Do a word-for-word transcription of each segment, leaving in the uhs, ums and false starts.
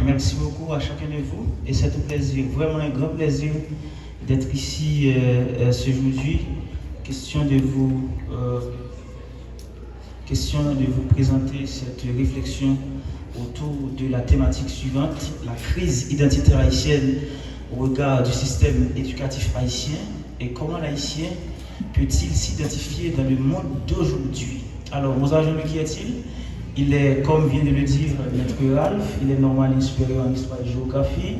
Merci beaucoup à chacun de vous et c'est un plaisir, vraiment un grand plaisir d'être ici euh, euh, ce jour-là. Question de vous, euh, question de vous présenter cette réflexion autour de la thématique suivante, la crise identitaire haïtienne au regard du système éducatif haïtien et comment l'Haïtien peut-il s'identifier dans le monde d'aujourd'hui? Alors, Mozart Jean-Louis, qui est-il? Il est, comme vient de le dire Maître Ralph, il est normalien supérieur en histoire et géographie.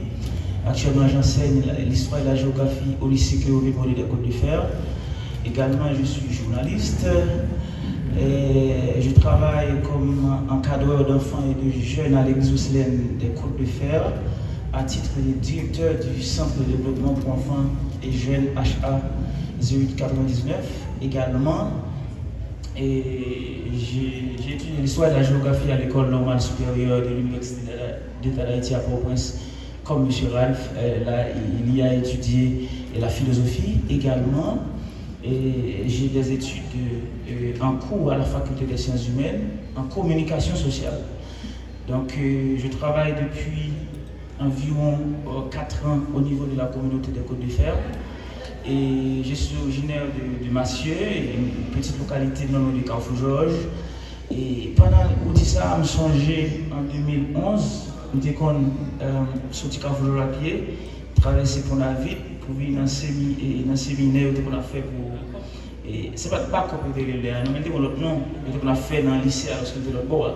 Actuellement, j'enseigne l'histoire et la géographie au lycée Cléophile Bonnet des Côtes de Fer. Également, je suis journaliste. Et je travaille comme encadreur d'enfants et de jeunes à l'Exoslem des Côtes de Fer, à titre de directeur du Centre de développement pour enfants et jeunes H A zéro huit quatre-vingt-dix-neuf. Également, et j'ai j'ai étudié l'histoire et la géographie à l'École normale supérieure de l'Université d'État d'Haïti à Port-au-Prince, comme M. Ralph, euh, là, il y a étudié la philosophie également. Et j'ai des études euh, en cours à la Faculté des sciences humaines, en communication sociale. Donc, euh, je travaille depuis environ euh, quatre ans au niveau de la communauté des Côtes de Fer. Et je suis originaire de, de Massieu, une petite localité non loin de Carrefour Georges. E pandan ou di sa, m sonje an de mil onz, m te konn euh, soti Kafou Jòj a pye, travèse Pon David pou vin nan semi, e, nan seminè yo te konn ap fè pou. E, se pa t bakòp yo te rele lè a, non, men te gon lòt non yo te konn ap fè nan lise a lòske m te lòt bò a.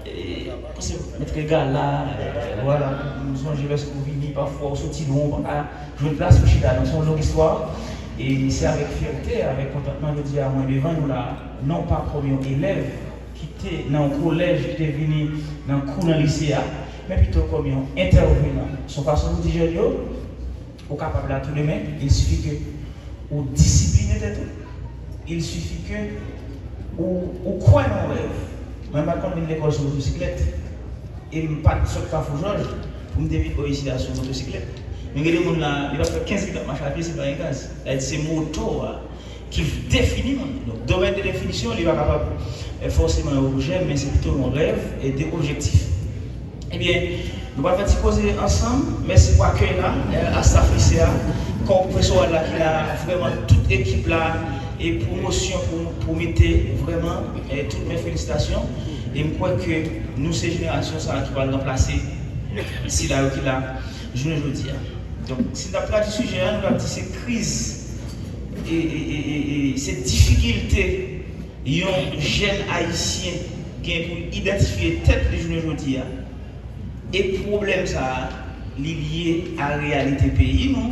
E, panse Mèt Regala, e, vwala, m sonje lòske ou vini, pafwa ou soti lwen, ou pa ka jwenn plas pou chita, donk se yon long istwa. E se avèk fyète, avèk kontantman jodi a mwen devan nou la, non pa kòm yon elèv ki te nan yon kolèj, ki te vini nan kou nan lise a, men pito kòm yon entèvenan. Se yon fason pou di jèn yo, ou kapab la tou demen, il suffit que ou disipline tèt ou, il suffit que ou, ou kwè nan yon rèv. Mwen m pa t konn vin lekòl sou motosiklèt, e m pa t sot Kafou Jòj pou m te vin bò isi a sou motosiklèt. Men gen de moun la, li pa fè kenz minit ap mache a pye, se pa yon gaz. Sa vle di se moto a ki defini moun. Donk, domèn de definisyon, li pa kapab eh, fòseman yon objè, men se pito yon rèv e de objektif. Ebyen, nou pral fè ti koze ansanm. Mèsi pou akèy la, eh, a staff lise a, kò pwofesè la ki la, vrèman tout ekip la, e pwomosyon pou, pou mete vrèman eh, tout men felisitasyon. E m kwè ke nou se jenerasyon sa a ki pral ranplase sila yo ki la jounen jodi a. Donk, si n t ap tradui sijè a, nou t ap di se kriz e, e, e, e, e se difikilte yon jèn ayisyen gen pou l idantifye tèt li jounen jodi a. E pwoblèm sa a, li lye a reyalite peyi nou,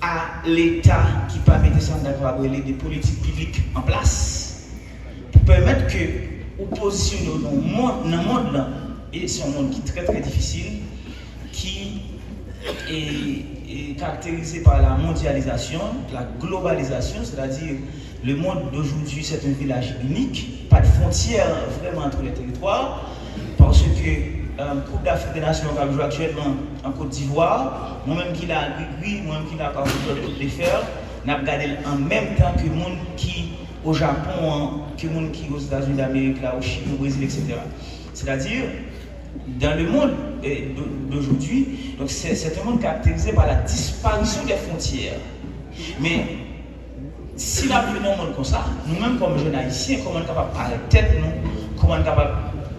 a Leta ki pa mete sa n ta kapab rele de politik piblik an plas pou pèmèt ke ou pozisyone w nan mond, nan mond lan, e se yon mond ki trè, trè difisil, ki e, e karakterize pa la mondyalizasyon, la globalizasyon, sètadi le monde d'aujourd'hui, c'est un village unique, pas de frontières vraiment entre les territoires, parce que euh, Coupe d'Afrique des Nations k ap jwe aktyèlman an Kot Divwa, mwen menm ki la a Grigri, mwen menm ki la a Kafou Jòj, Côte de Fer, n ap gade l an menm tan ke moun ki o Japon an, ke moun ki Ozetazini Damerik la, o Chin, o Brezil, et cetera. Sètadi, dans le monde eh, d'aujourd'hui, donc c'est c'est un monde caractérisé par la disparition des frontières. Men si n ap viv nan yon mond konsa, nou menm kòm jèn ayisyen, kòman n kapab parèt tèt nou, kòman n kapab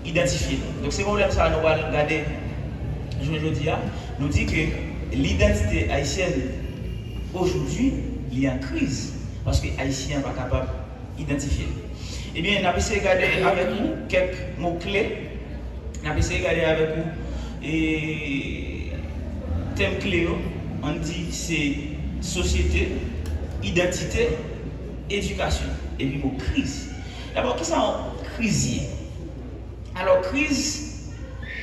idantifye nou? Donk se pwoblèm sa a nou pral gade jounen jodi a. Nou di ke lidantite ayisyèn aujourd'hui li an kriz, paske ayisyen an pa kapab idantifye l. Ebyen, n ap eseye gade avèk ou kèk mo kle. N ap eseye gade avèk ou e, tèm kle yo. Ann di se sosyete, idantite, edikasyon, epi mo kriz. Dabò, kisa yon kriz ye? Alò, kriz,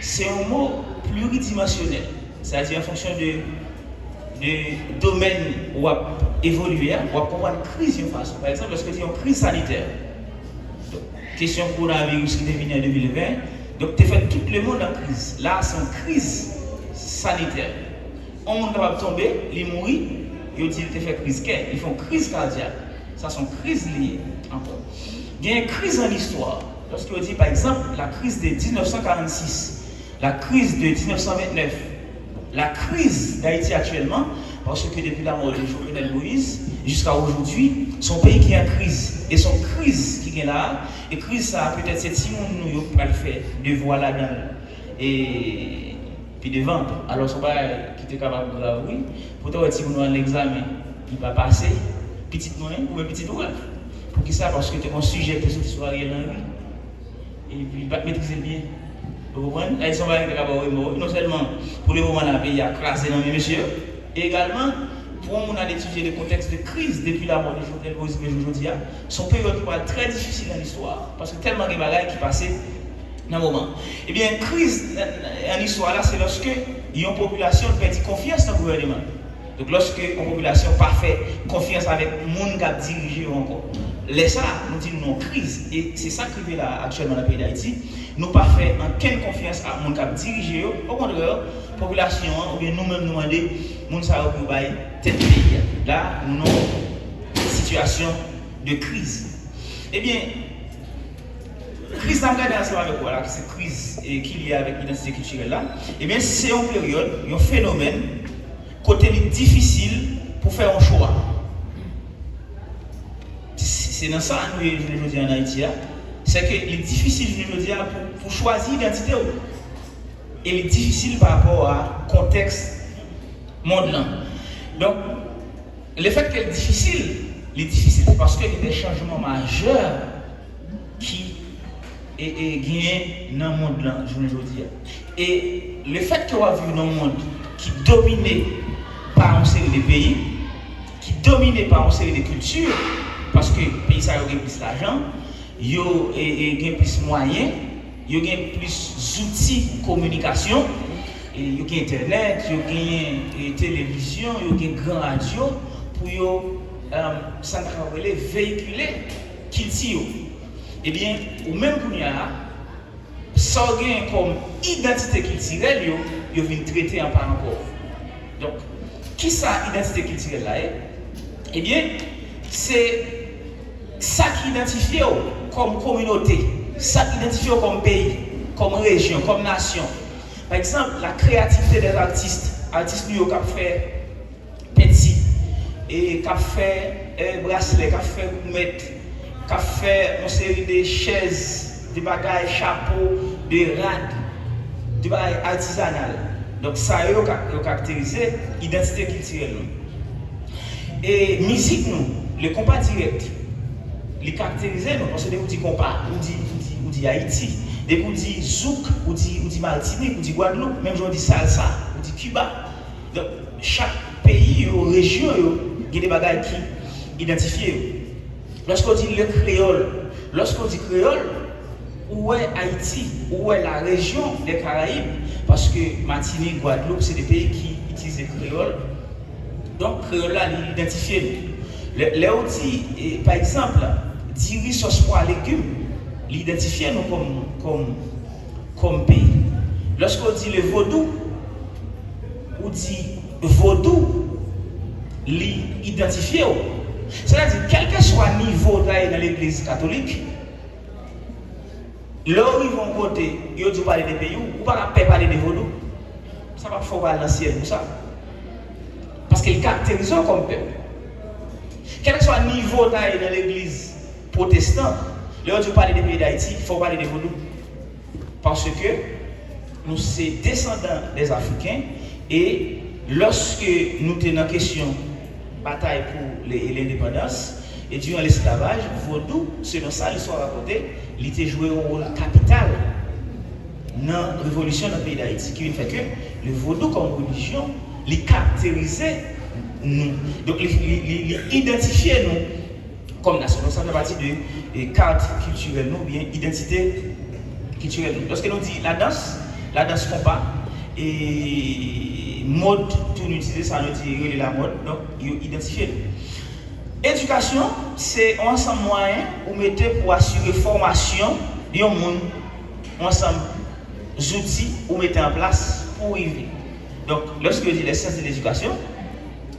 se yon mo pliridimansyonèl, sètadi an fonksyon de, de domèn w ap evolye a, w ap konprann kriz yon fason. Pa egzanp, lòske di yon kriz sanitè, kesyon kowonaviris ki te vini an de mil ven, donk, te fè tout lemonn an kriz. La a, se yon kriz sanitè. Yon moun kapab tonbe, li mouri, yo di l te fè kriz kè, li fè yon kriz kadyak. Sa se yon kriz li ye ankò. Genyen kriz an istwa. Lòske yo di, pa egzanp, la crise de mil nèf san karannsis, La crise de dix-neuf cent vingt-neuf, la crise d'Haïti actuellement, parce que depuis la mort de Jovenel Moïse jusqu'à aujourd'hui, c'est un pays qui est en crise. Et c'est une crise qui est là, e kriz sa a, petèt se timoun nou yo pral fè devwa ladan l, e pi devan. Alò, se yon bagay ki te kapab grav, wi. Pou w ta wè timoun ou al nan egzamen, li pa pase, pitit mwen, oubyen pitit ou, Ralph. Poukisa? Paske te gen yon sijè ki te soti sou Ariel Henry. Epi li pa t metrize l byen. Ou konprann? Sa vle di se yon bagay ki te ka ba w remò, wi. Non sèlman pou le moman la, peyi a kraze nan men mesye yo, e egalman, pou yon moun al etidye le contexte de crise depuis la mort de Jovenel Moïse rive jou jodi a, se yon peryòd ki pral trè difisil nan listwa, paske tèlman gen bagay ki pase nan moman. Ebyen, kriz nan, nan, nan istwa la, se lòske yon popilasyon pèdi konfyans nan gouvèneman. Donk, lòske yon popilasyon pa fè konfyans avèk moun k ap dirije yo ankò, lè sa a, nou di nou nan yon kriz. E se sa k rive la aktyèlman nan peyi Dayiti. Nou pa fè ankenn konfyans ak moun k ap dirije yo. Okontrè, popilasyon an, oubyen nou menm, nou mande moun sa yo pou yo bay tèt peyi a. La, nou nan yon sitiyasyon de kriz. Ebyen, kriz n ap gade ansanm avèk ou a la, ki se kriz, e, ki lye avèk idantite kiltirèl la, ebyen, se yon peryòd, yon fenomèn, kote li difisil pou fè yon chwa. Se, se nan sa nou ye jounen jodi a ann Ayiti a. Se ke li difisil jounen jodi a pou, pou chwazi idantite w. E li difisil pa rapò a kontèks mond lan. Donk, lefètke li difisil, li difisil, se paske gen de chanjman majè ki, e, e, genyen nan mond lan jounen jodi a. E lefètke w ap viv nan yon mond ki domine pa yon seri de peyi, ki domine pa yon seri de kilti, paske peyi sa yo gen plis lajan, yo, e, e, gen plis mwayen, yo gen plis zouti kominikasyon, e, yo gen entènèt, yo gen, e, televizyon, yo gen gran radyo pou yo, e, sa n ta kapab rele veyikile kilti yo. Ebyen, ou menm kounye a, sa w genyen kòm idantite kiltirèl yo, yo vin trete anpa ankò. Donk, kisa idantite kiltirèl la ye? Ebyen, se sa k idantifye w kòm kominote, sa k idantifye w kòm peyi, kòm rejyon, kòm nasyon. Pa egzanp, la créativité des artistes, atis nou yo k ap fè penti, e k ap fè, e, braslè, k ap fè goumèt, k ap fè yon seri de chèz, de bagay, chapo, de rad, de bagay atizanal. Donk, sa yo, yo ka, yo karakterize idantite kiltirèl nou. E mizik nou, le konpa dirèk, li karakterize nou, paske depi w di konpa, ou di, ou di, ou di Ayiti. Depi w di zouk, ou di, ou di Matinik, ou di Gwadloup, menm jan w di salsa, ou di Kiba. Donk, chak peyi yo, rejyon yo, gen de bagay ki idantifye yo. Lòske w di le kreyòl, lòske w di kreyòl, ou wè Ayiti, ou wè la rejyon de Karayib, paske Matinik, Gwadloup, se de peyi ki itilize kreyòl. Donk, kreyòl la, li idantifye nou. Lè, lè w di, e, pa egzanp, diri sòs pwa legim, li idantifye nou kòm, kòm, kòm peyi. Lòske w di le vodou, ou di vodou, li idantifye w. Sètadi, kèlkeswa nivo w ta ye nan legliz katolik, lè w rive yon kote, yo di w pale de peyi w, ou pa ka pè pale de vodou. Sa p ap fè w pa al nan syèl pou sa. Paske li karakterize w kòm pèp. Kèlkeswa nivo w ta ye nan legliz pwotestan, lè yo di w pale de peyi Dayiti, fò w pale de vodou. Paske nou se desandan dè Afriken, e lòske nou te nan kesyon batay pou le, lendepandans, e diran lesklavaj, vodou, selon sa listwa rapòte, li te jwe yon wòl kapital nan revolisyon nan peyi Dayiti, ki vin fè ke le vodou kòm relijyon, li karakterize nou. Donk, li, li, li, li idantifye nou kòm nasyon. Donk, sa fè pati de, e, kat kiltirèl nou, oubyen idantite kiltirèl nou. Lòske nou di ladans, ladans konpa, e mòd tou nou itilize, sa nou di rele lamòd, donk, yo idantifye nou. Edikasyon, se yon ansanm mwayen ou mete pou asire fòmasyon yon moun, yon ansanm zouti ou mete an plas pou w rive. Donk, lòske yo di les sciences de l'éducation,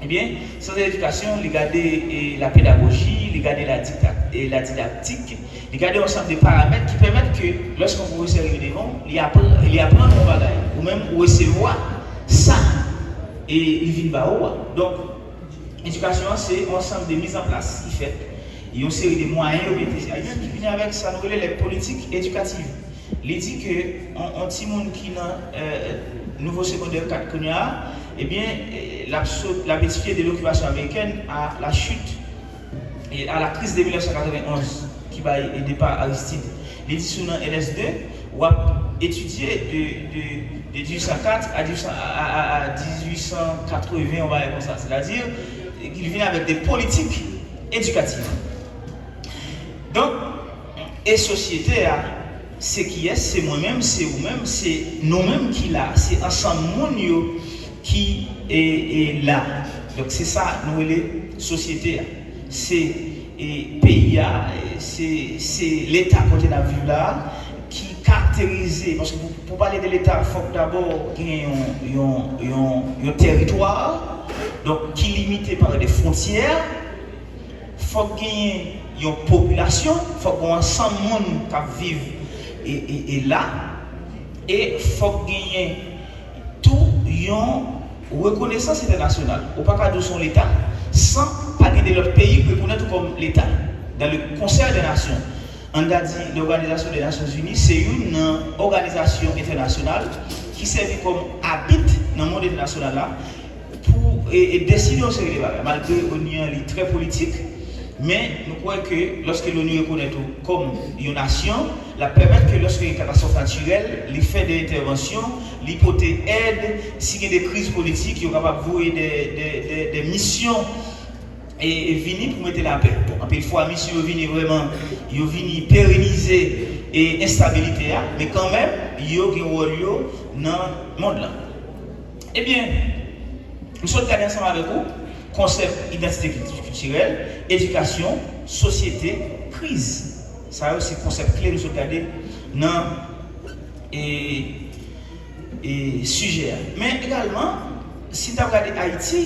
ebyen, syans de ledikasyon, li gade, e, la pédagogie, li gade la dikta-, e, la didaktik, Li gade yon ansanm de paramèt ki pèmèt ke lòske yon pwofesè rive devan w, li aprann, li aprann yon bagay, ou menm ou resevwa sa e li vin ba ou a. Donk, edikasyon an se yon ansanm de mizanplas ki fèt, yon seri de mwayen yo mete, ki vini avèk sa nou rele lè politik edikativ. Li di ke yon, yon timoun ki nan euh, nivo segondè kat kounye a, ebyen, l ap sot, l ap etidye de l'occupation américaine à la chute et à la crise de mil nèf san katrevenn onz ki bay depa Aristide. Li di si w nan L S de, w ap etidye de, de, de dizuit san kat a dizuit san, a, a, a dizuit san katreven, yon bagay konsa. Sètadi, li vin avèk de politik edikativ. Donk, e sosyete a, se kiyès? Se mwen menm, se ou menm, se nou menm ki la, se ansanm moun yo ki e, e la. Donk, se sa nou rele sosyete a. Se e, peyi a, e, se, se leta kote n ap viv la a, ki karakterize, paske pou, pou pale de leta, fòk dabò gen yon, yon, yon, yon teritwa, donk, ki limite pa de fwontyè, fòk genyen yon popilasyon, fòk gen yon ansanm moun k ap viv e, e, e la, e fòk genyen tou yon rekonesans entènasyonal. Ou pa ka di w se yon leta san pa gen de lòt peyi k rekonèt ou kòm leta. Dans le concert des nations, an ta di Lòganizasyon de Nasyonzini se youn nan òganizasyon entènasyonal ki sèvi kòm abit nan mond entènasyonal la pou e, e deside yon seri de bagay. Malgre ONU an li trè politik, men nou kwè ke lòske l'ONU rekonèt ou kòm yon nasyon, l ap pèmèt ke lòske gen katastwòf natirèl, li fè de entèvansyon, li pote èd, si gen de kriz politik, yo kapab voye de, de, de, de misyon e, e vini pou mete lapè. Bon, anpil fwa, misyon yo vini vrèman, yo vini perenize e enstabilite a, men kanmenm, yo gen wòl yo nan mond lan. Ebyen, m sot gade ansanm avèk ou konsèp idantite kilti-, kiltirèl, edikasyon, sosyete, kriz. Sa yo se konsèp kle nou sot gade nan e, e sijè a. Men egalman, si n t ap gade Ayiti,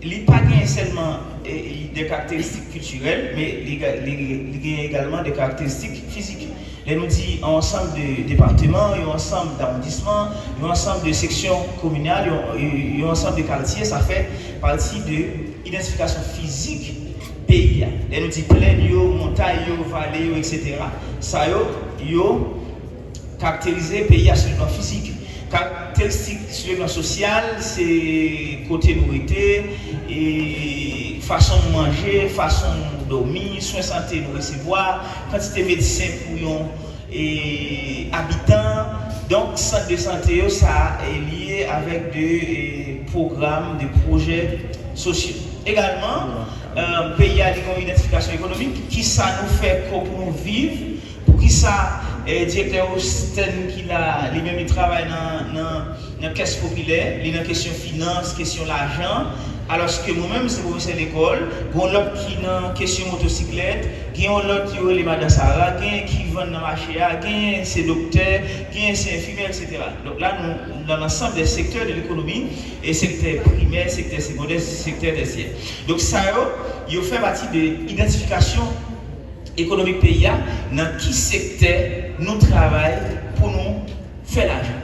li pa genyen sèlman e, e, de karakteristik kiltirèl, men li, ga- li, li genyen egalman de karakteristik fizik. Lè nou di yon ansanm de depatman, yon ansanm dawondisman, yon ansanm de seksyon kominal, yon, yon ansanm de katye, sa fè pati de idantifikasyon fizik peyi a. Lè nou di plèn yo, montay yo, vale yo, etsetera, sa yo, yo karakterize peyi a sou le plan fizik. Karakteristik sou le plan sosyal, se kote nou rete, e fason nou manje, fason nou dòmi, swen sante nou resevwa, kantite medsen pou yon e, abitan. Donk, sant de sante yo, sa e, lye avèk de e, pwogram, de pwojè sosyo. Egalman, e, peyi a li gen yon idantifikasyon ekonomik. Kisa nou fè kò pou nou viv? Poukisa e, direktè Rosten ki la, li menm li travay nan, nan, nan kès popilè, li nan kesyon finans, kesyon lajan, alòske mwen menm se pwofesè lekòl, gen yon lòt ki nan kesyon motosiklèt, gen yon lòt yo rele madan Sara, gen ki vann nan mache a, gen se doktè, gen se enfimyè, etsetera. Donk la, nou, dans l'ensemble des secteurs de l'économie, e sektè primè, sektè segondè, sektè tèsyè. Donk sa yo, yo fè pati de idantifikasyon ekonomik peyi a, nan ki sektè nou travay pou nou fè lajan.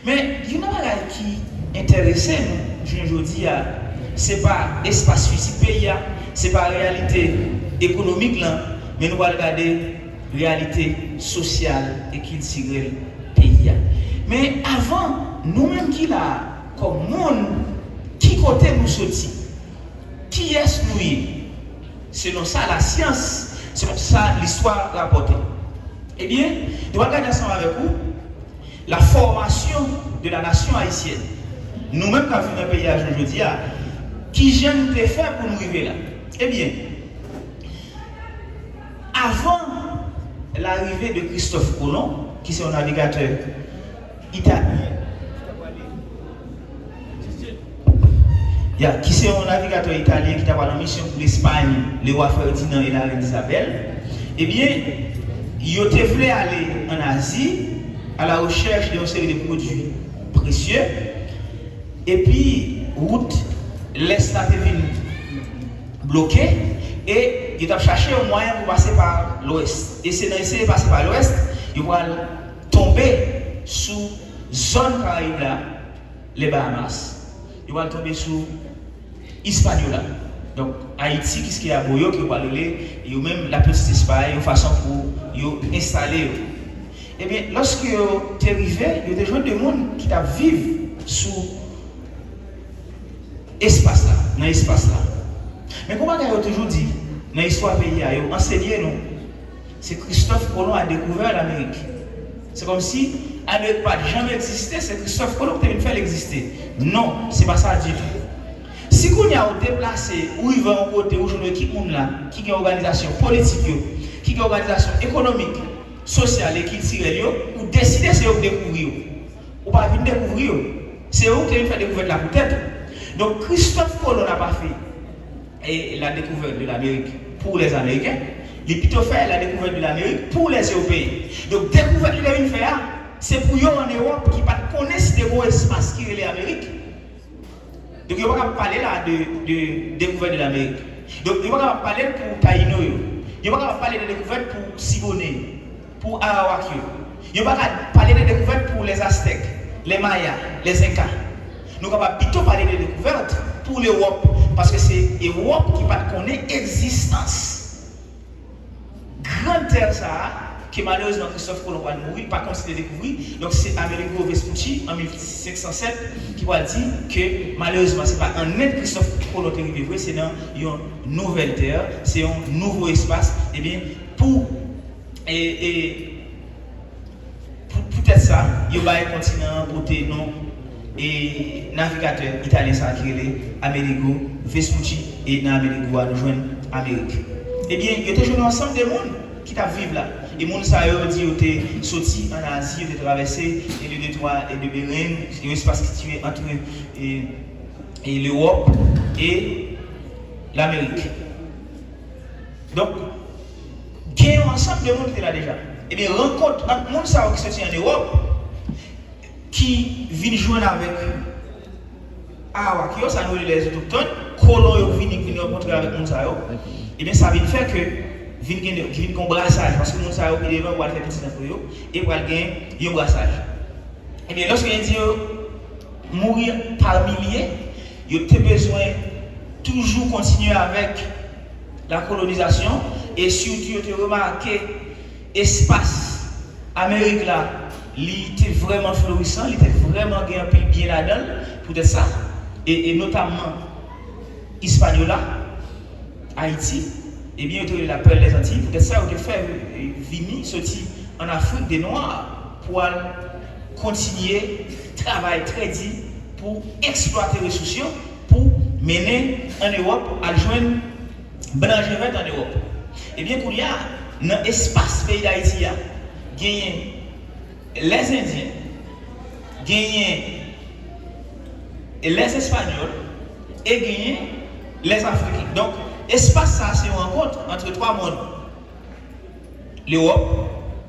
Men, youn nan bagay ki enterese nou jounen jodi a, se pa espas fizik peyi a, se pa reyalite ekonomik lan, men nou pral gade reyalite sosyal e kiltirèl peyi a. Men avan, nou menm ki la a, kòm moun, ki kote nou soti? Kiyès nou ye? Selon sa lasyans, selon sa listwa rapòte. Ebyen, nou pral gade ansanm avèk ou la formation de la nation haïtienne. Nou menm k ap viv nan peyi a jounen jodi a, kijan n te fè pou nou rive la? Ebyen, avan larive de Christophe Colomb, ki se yon navigatè italyen, ya, ki se yon navigatè italyen ki t ap al an misyon pou Lespay, le roi Ferdinand et la reine Isabelle, ebyen, yo te vle ale ann Azi à la recherche de yon seri de pwodui presye, epi wout lès la te vin bloke, e Yo t ap chache yon mwayen pou pase pa Lwès. E se nan eseye pase pa Lwès, yo pral tonbe sou zòn Karayib la, les Bahamas. Yo pral tonbe sou Hispaniola. Donk, Ayiti, Quisqueya, Boyo, ke yo pral rele, yo menm, la Petite Espagne, yon fason pou yo enstale yo. Ebyen, lòske yo te rive, yo te jwenn de moun ki t ap viv sou espas la, nan espas la. Men gon bagay yo toujou di nan istwa peyi a, yo ansenye nou, se Christophe Colomb a dekouvè Lamerik. Se kòmsi Amerik pa t janm egziste, se Christophe Colomb ki te vin fè l egziste. Non, se pa sa ditou. Si kounye a ou deplase, ou rive yon kote, ou jwenn yon ekip moun la, ki gen òganizasyon politik yo, ki gen òganizasyon ekonomik, sosyal e kiltirèl yo, ou deside se yo k dekouvri yo. Ou pa vin dekouvri yo. Se ou ki te vin fè dekouvèt la pou tèt ou. Donk, Christophe Colomb n'a pas fait, eh, la découverte de l'Amérique pour les Américains. Li pito fè la découverte de l'Amérique pour les Européens. Donk, dekouvèt li te vin fè a, se pou yo ann Ewòp ki pa t konnen si te gen yon espas ki rele Amerik. Donk, yo pa kapab pale la de, de dekouvèt de Lamerik. Donk, yo pa kapab pale l pou Tayino yo. Yo pa kapab pale de dekouvèt pou Siboney, pou Arawak yo. Yo pa ka pale de dekouvèt pou les Aztèques, les Mayas, les Incas. Nou kapab pito pale de dekouvèt pou Lewòp, paske se Ewòp ki pa t konnen egzistans grande terre sa a, ke malerezman Christophe Colomb pral mouri, li pa konn si li te dekouvri. Donk, se Amerigo Vespucci, an mil senk san sèt, ki pral di ke malerezman, se pa an End Christophe Colomb te rive vre, se nan yon nouvèl tè, se yon nouvo espas. Ebyen, pou, e, e, pou, poutèt sa, yo bay kontinan an pote non e navigatè italyen sa a ki rele Amerigo Vespucci, e nan Amerigo a nou jwenn Amerik. Ebyen, yo te jwenn yon ansanm de moun ki t ap viv la. E moun sa yo, yo di yo te soti ann Azi, yo te travèse e le detwa e de Bering, yon espas ki sitiye ant e, e Lewòp e Lamerik. Donk, gen yon ansanm de moun ki te la deja. Ebyen, rankont ant moun sa yo ki soti ann Ewòp, ki vin jwenn avèk Arawak yo, sa nou rele les autochtones, kolon yo vini, ki vin rankontre avèk moun sa yo, ebyen, sa vin fè ke vin gen, vin gen yon brasaj, paske moun sa yo, pi devan, pral fè pitit antre yo, e pral gen yon brasaj. Ebyen, lòske Endyen yo mouri pa milye, yo te bezwen toujou kontinye avèk la kolonizasyon, e sitou yo te remake espas Amerik la, li te vrèman florisan, li te vrèman gen anpil byen ladan l, poutèt sa, e, e notamman Hispaniola, Ayiti, ebyen, yo te rele la Perle des Antilles, poutèt sa, yo te fè, e, vini, soti ann Afrik de Nwa pou al kontinye travay trè di pou eksplwate resous yo, pou mennen ann Ewòp, al jwenn blan je vèt ann Ewòp. Ebyen, kounye a, nan espas peyi Dayiti a, genyen les Endyen, genyen les Espanyòl e genyen les Afriken. Donk, espas sa a se yon rankont ant twa mond, Lewòp,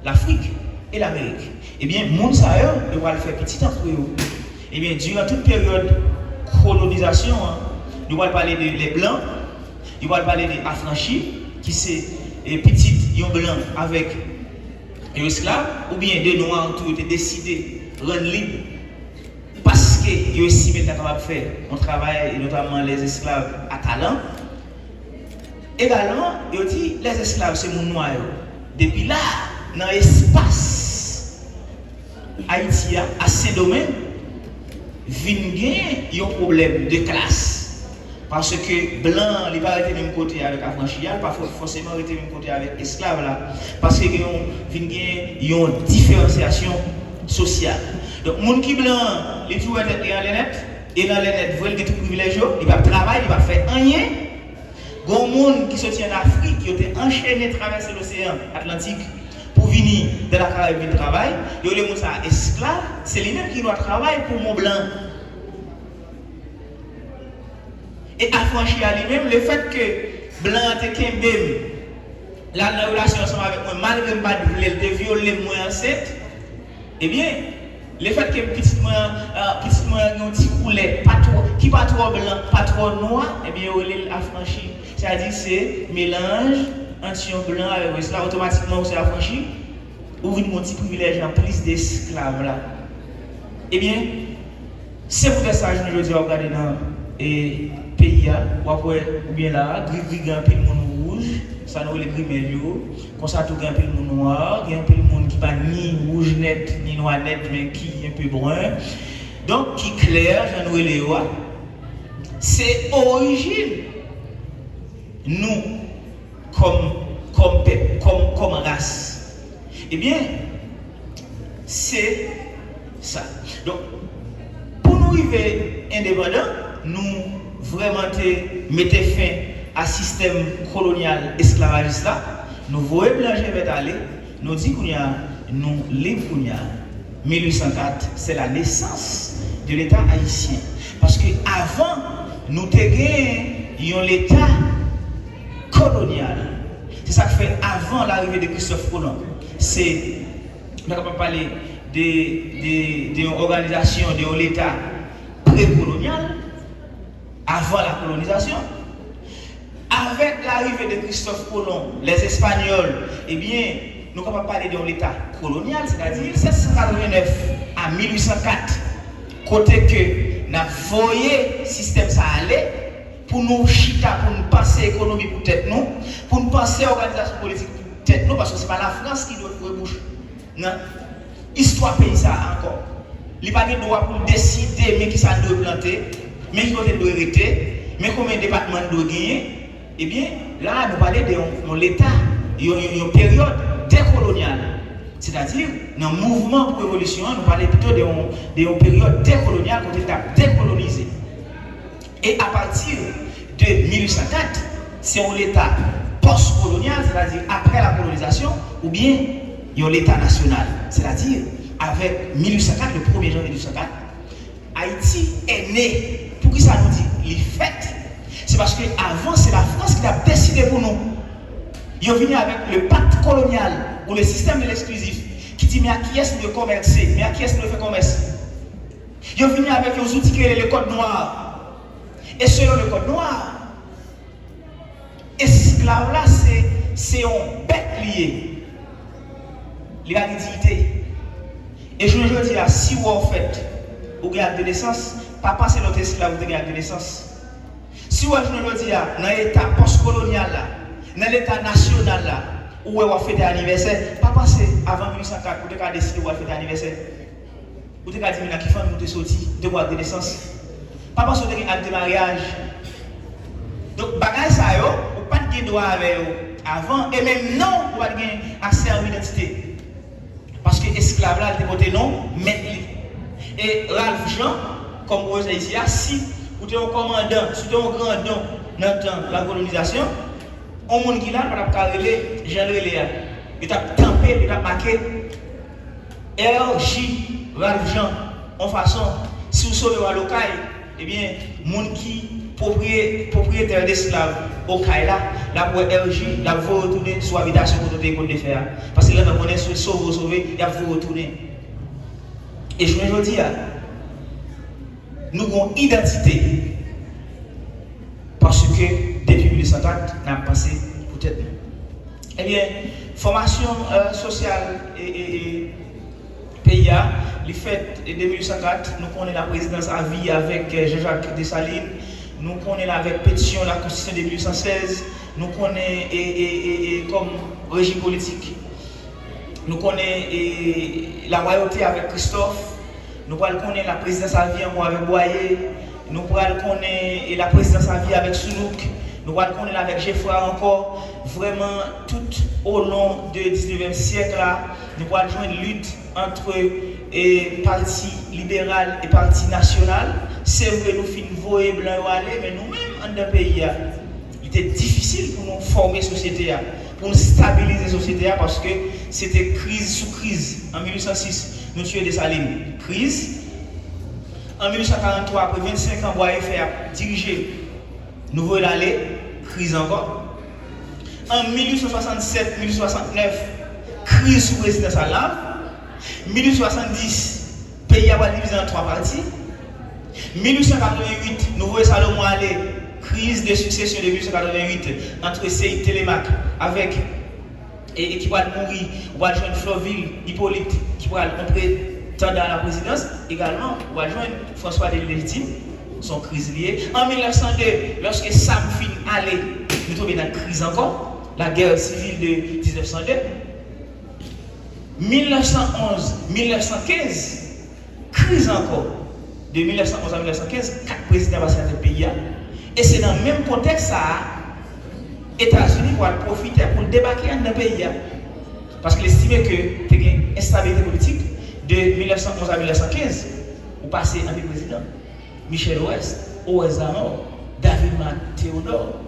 Lafrik e Lamerik. Ebyen, moun sa yo, yo pral fè pitit antre yo. Ebyen, diran tout peryòd kolonizasyon an, nou pral pale de les blancs, yo pral pale de afranchi, ki se, e, pitit yon blan avèk yon esklav, oubyen de nwa tou yo te deside rann lib paske yo estime l ta kapab fè yon travay, e notamman les esclaves à talent. Egalman, yo di les esclaves se moun nwa yo. Depi la, nan espas Ayiti a, a Sendomeng, vin gen yon pwoblèm de klas. Paske blan an, li pa rete menm kote avèk afranchi a, li pa fò-, fòseman rete menm kote avèk esklav la. Paske gen yon, vin gen yon diferansyasyon sosyal. Donk, moun ki blan an, li toujou wè tèt li anlè nèt, e l anlè nèt vre, li gen tout privilèj yo, li p ap travay, li p ap fè anyen. Gon moun ki soti ann Afrik, yo te anchene travèse loseyan Atlantik pou vini dans la Caraïbe vin travay, yo rele moun sa a esklav, se li menm ki gen dwa travay pou mon blan. E afranchi a li menm, lefèt ke blan an te kenbe m, l al nan relasyon ansanm avèk mwen, malgre m pa t vle l, te vyole m, mwen ansent, ebyen, lefèt ke pitit mwen an, pitit mwen an gen yon ti koulè pa twò, ki pa twò blan, pa twò nwa, ebyen, yo rele l afranchi. Sa di se melanj ant yon blan avèk yon esklav, otomatikman ou se afranchi, ou vin gen yon ti privilèj anplis de esklav la. Ebyen, se poutèt sa, jounen jodi a, w ap gade nan e, peyi a, w ap wè, oubyen la a, gri gri, gen anpil moun wouj, sa nou rele grimèl yo, konsa tou gen anpil moun nwa, gen anpil moun ki pa ni wouj nèt, ni nwa nèt, men ki enpe bren. Donk, ki klè, jan nou rele yo a, se orijin nou kòm, kòm pèp, kòm, kòm ras. Ebyen, se sa. Donk, pou nou rive endepandan, nou vrèman te mete fen a sistèm kolonyal esklavajis la. Nou voye blan je vèt ale. Nou di kounye a, nou lib kounye a. Mil uit san kat, c'est la naissance de l'État haïtien. Paske avan, nou te gen yon Leta kolonyal. Se sa k fè, avan l'arrivée de Christophe Colomb, se, nou kapab pale de, de, de yon òganizasyon, de yon Leta prekolonyal, avan la kolonizasyon. Avèk larive de Christophe Colomb, les Espagnols, ebyen, nou kapab pale de yon Leta kolonyal, sètadi mil sèt san katrevennnèf a mil uit san kat, kote ke n ap voye sistèm sa a ale, pou nou chita, pou n panse ekonomi pou tèt nou, pou n panse òganizasyon politik pou tèt nou, paske se pa Lafrans ki dwe foure bouch nan istwa peyi sa a ankò. Li pa gen dwa pou l deside men kisa l dwe plante, men ki kote l dwe rete, men konbyen depatman l dwe genyen. Ebyen, la a, nou pale de yon, yon Leta, yon, yon, yon peryòd dekolonyal. Sètadi, nan mouvman pou revolisyon an, nou pale pito de yon, de yon peryòd dekolonyal kote l t ap dekolonize. E apati de mil uit san kat, se yon Leta pòskolonyal, sètadi apre la kolonizasyon, oubyen yon Leta nasyonal, sètadi avèk mil uit san kat, le premye janvye mil uit san kat, Ayiti est né. Poukisa nou di li fèt? Se paske avan, se Lafrans ki t ap deside pou nou. Yo vini avèk le pacte colonial ou le système de l'exclusif ki di men ak kiyès nou dwe kòmèse, men ak kiyès nou dwe fè kòmès. Yo vini avèk yon zouti ki rele le code noir. E selon le code noir, esklav la se, se yon bèt li ye. Li pa gen diyite. E jounen jodi a, si w wè w fèt, ou gen ak de nesans, pa panse lè w te esklav ou te gen ak de nesans. Si w wè jounen jodi a, nan eta pòskolonyal la, nan leta nasyonal la, ou wè w ap fete anivèsè, pa panse avan mil uit san kat ou te ka deside w al fete anivèsè. Ou te ka di m nan ki fanmi ou te soti, ou te gen ak de nesans. Pa panse w te gen ak de maryaj. Donk, bagay sa yo, ou pa t gen dwa avè yo avan, e menm non, ou pa t gen aksè a yon idantite. Paske esklav la, li te pote non mèt li. E Ralph Jean, kòm pwofesè isi a, si ou te yon kòmandan, si ou te yon grandon nan tan lakolonizasyon, yon moun ki la, li pa t ap ka rele jan l rele a. Yo t ap tanpe l, yo t ap make R J Ralph Jean, yon fason, si w sove w al Okay, ebyen, moun ki pwopriye-, pwopriyetè de esklav Okay la, l ap wè R J, l ap voye w tounen sou abitasyon kote w te ye konn te fè a. Paske l gentan konnen si w sove w sove, y ap voye w tounen. E jounen jodi a, nou gen yon idantite. Paske depi mil uit san kat, n ap panse pou tèt nou. Ebyen, fòmasyon, eh, sosyal e, e, e peyi a, li fèt de mil uit san kat, nou konnen la présidence à vie avèk, eh, Jean-Jacques Dessalines, nou konnen l avèk petisyon la konstitisyon de mil uit san sèz, nou konnen e, e, e, e kòm rejim politik, nou konnen e, la royauté avèk Christophe, nou pral konnen la présidence à vie ankò avèk Boyer, nou pral konnen e la présidence à vie avèk Soulouque, nou pral konnen l avèk Geffrard ankò. Vrèman, tout au long de diznevyèm syèk la, nou pral jwenn lit ant e pati liberal e pati nasyonal. Se vre, nou fin voye blan yo ale, men nou menm, anndan peyi a, li te difisil pou nou fòme sosyete a, pou nou stabilize sosyete a, paske se te kriz sou kriz. An mil uit san sis, nou tiye Desalin, kriz. An mil uit san karanntwa, apre vennsenk an Boyer fè ap dirije, nou voye l ale, kriz ankò. An mil uit san swasannsèt, mil uit san swasannnèf, kriz sou prezidan Sallav. Mil uit san swasanndis, peyi a pral divize an twa pati. Mil uit san katrevennuit, nou voye Salomon ale, Crise de succession de mil huit cent quatre-vingt-huit entre Séïde Thélémaque avec, et, et qui va mourir, ou va joindre Florvil Hippolyte, qui va entrer dans la présidence, également, ou va joindre François Delisle Légitime, son kriz li ye. An mil nèf san de, lòske Sam fin ale, nou tonbe nan kriz ankò, la guerre civile de dix-neuf cent deux. Mil nèf san onz, mil nèf san kenz, kriz ankò. De mil nèf san onz a mil nèf san kenz, kat prezidan pase nan tèt peyi a. E se nan menm kontèks sa a, Etazini pral pwofite pou l debake anndan peyi a. Paske l estime ke te gen enstabilite politik de mil nèf san onz a mil nèf san kenz, ou pase anpil prezidan. Michel Oreste, Oreste Zamor, David Marc Théodore,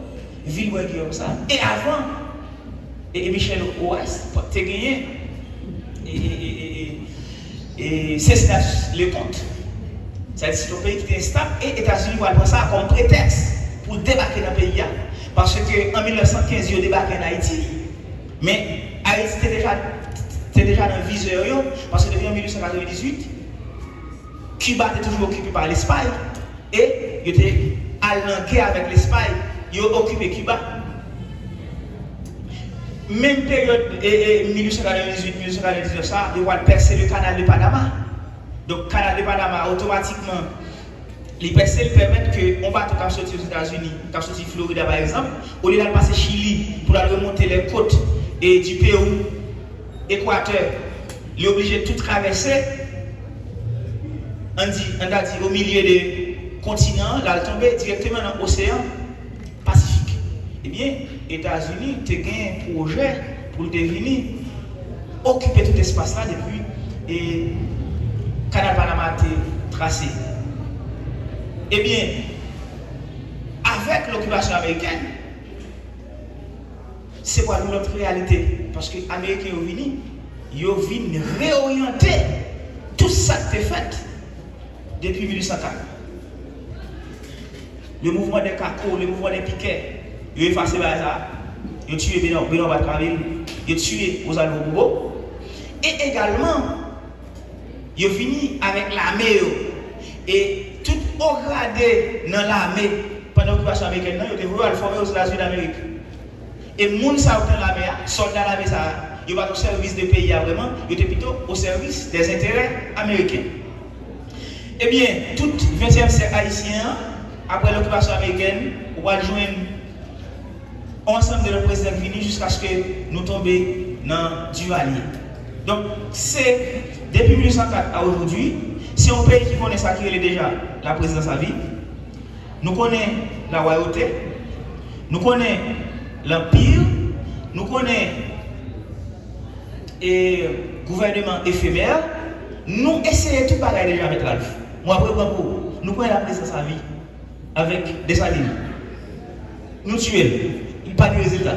Vilbrun Guillaume Sam, e avan, e, e Michel Oreste te genyen, e, e, e, e, e, e Cesnas Leconte. Sa vle di se yon peyi ki te enstab, e Etazini pral pran sa kòm pretèks pou debake nan peyi a, paske an mil nèf san kenz yo debake ann Ayiti, men Ayiti te deja, te deja nan vizè yo, paske depi an mil uit san katrevendizuit, Kiba te toujou okipe pa Lespay, e yo te al nan gè avèk Lespay, yo okipe Kiba. Menm peryòd, e, e, mil uit san katrevendizuit, mil uit san katrevendiznèf sa, yo pral pèse le canal de Panama. Donk, canal de Panama, otomatikman, li pèse, li pèmèt ke yon bato k ap soti Ozetazini, k ap soti Florida, pa egzanp, olye l al pase Chili pou l al remonte lè kot e di Pewou, Ekwatè, li oblije tou travèse, ann di, ann ta di, o milye de kontinan an, l al tonbe dirèkteman nan oseyan Pasifik. Ebyen, Etazini te gen pwojè pou l te vini okipe tout espas la depi e Kanal Panama te trase. Ebyen, avèk lokipasyon amerikèn, se pral yon lòt reyalite, paske Ameriken yo vini, yo vin reoryante tout sa k te fèt depi mil uit san kat. Le mouvement des Cacos, le mouvement des Piquets, yo efase bagay sa a. Yo tiye Benoît, Benoît Batraville, yo tiye Rosalvo Bobo. E egalman, yo vini avèk lame yo. E tout o grade nan lame, pandan okipasyon amerikèn nan, yo te voye al fòme Ozetazini Damerik. E moun sa yo k te nan lame a, sòlda lame sa a, yo pa t o sèvis de peyi a vrèman, yo te pito o sèvis dèzenterè ameriken. Ebyen, tout ventyèm syèk ayisyen an, apre lokipasyon amerikèn, ou pral jwenn yon ansanm de lòt prezidan k vini jiskaske nou tonbe nan Duvalier. Donk, se depi mil uit san kat a ojodui, se yon peyi ki konnen sa ki rele deja la présidence à vie. Nou konnen la royauté, nou konnen lanpi, nou konnen e gouvèneman efemè, nou eseye tout bagay deja, Mèt Ralph. Mwen ap reprann pou ou. Nou pran la présidence à vie avèk Desalin. Nou tiye l. Li pa gen rezilta.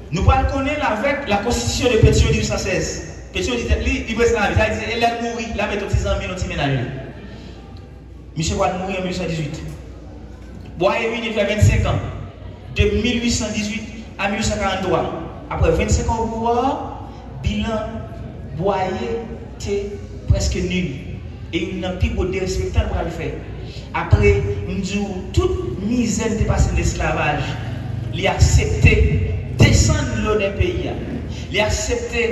Nou pral konnen l avèk la konstitisyon de Pétion de mil uit san sèz. Pétion di tèt li, li prezidan a vi. Sa vle di, se lè l mouri, l ap mete yon ti zanmi l, yon ti mennaj li. Misye pral mouri an mil uit san dizuit. Bwaye vini, l fè vennsenk an. De mil uit san dizuit a mil uit san karanntwa. Apre vennsenk an o pouvwa, bilan Bwaye te prèske nil. E youn nan pi gwo derespektan l pral fè. Apre, m di w, tout mizè l te pase nan esklavaj, li aksepte desann lonè peyi a. Li aksepte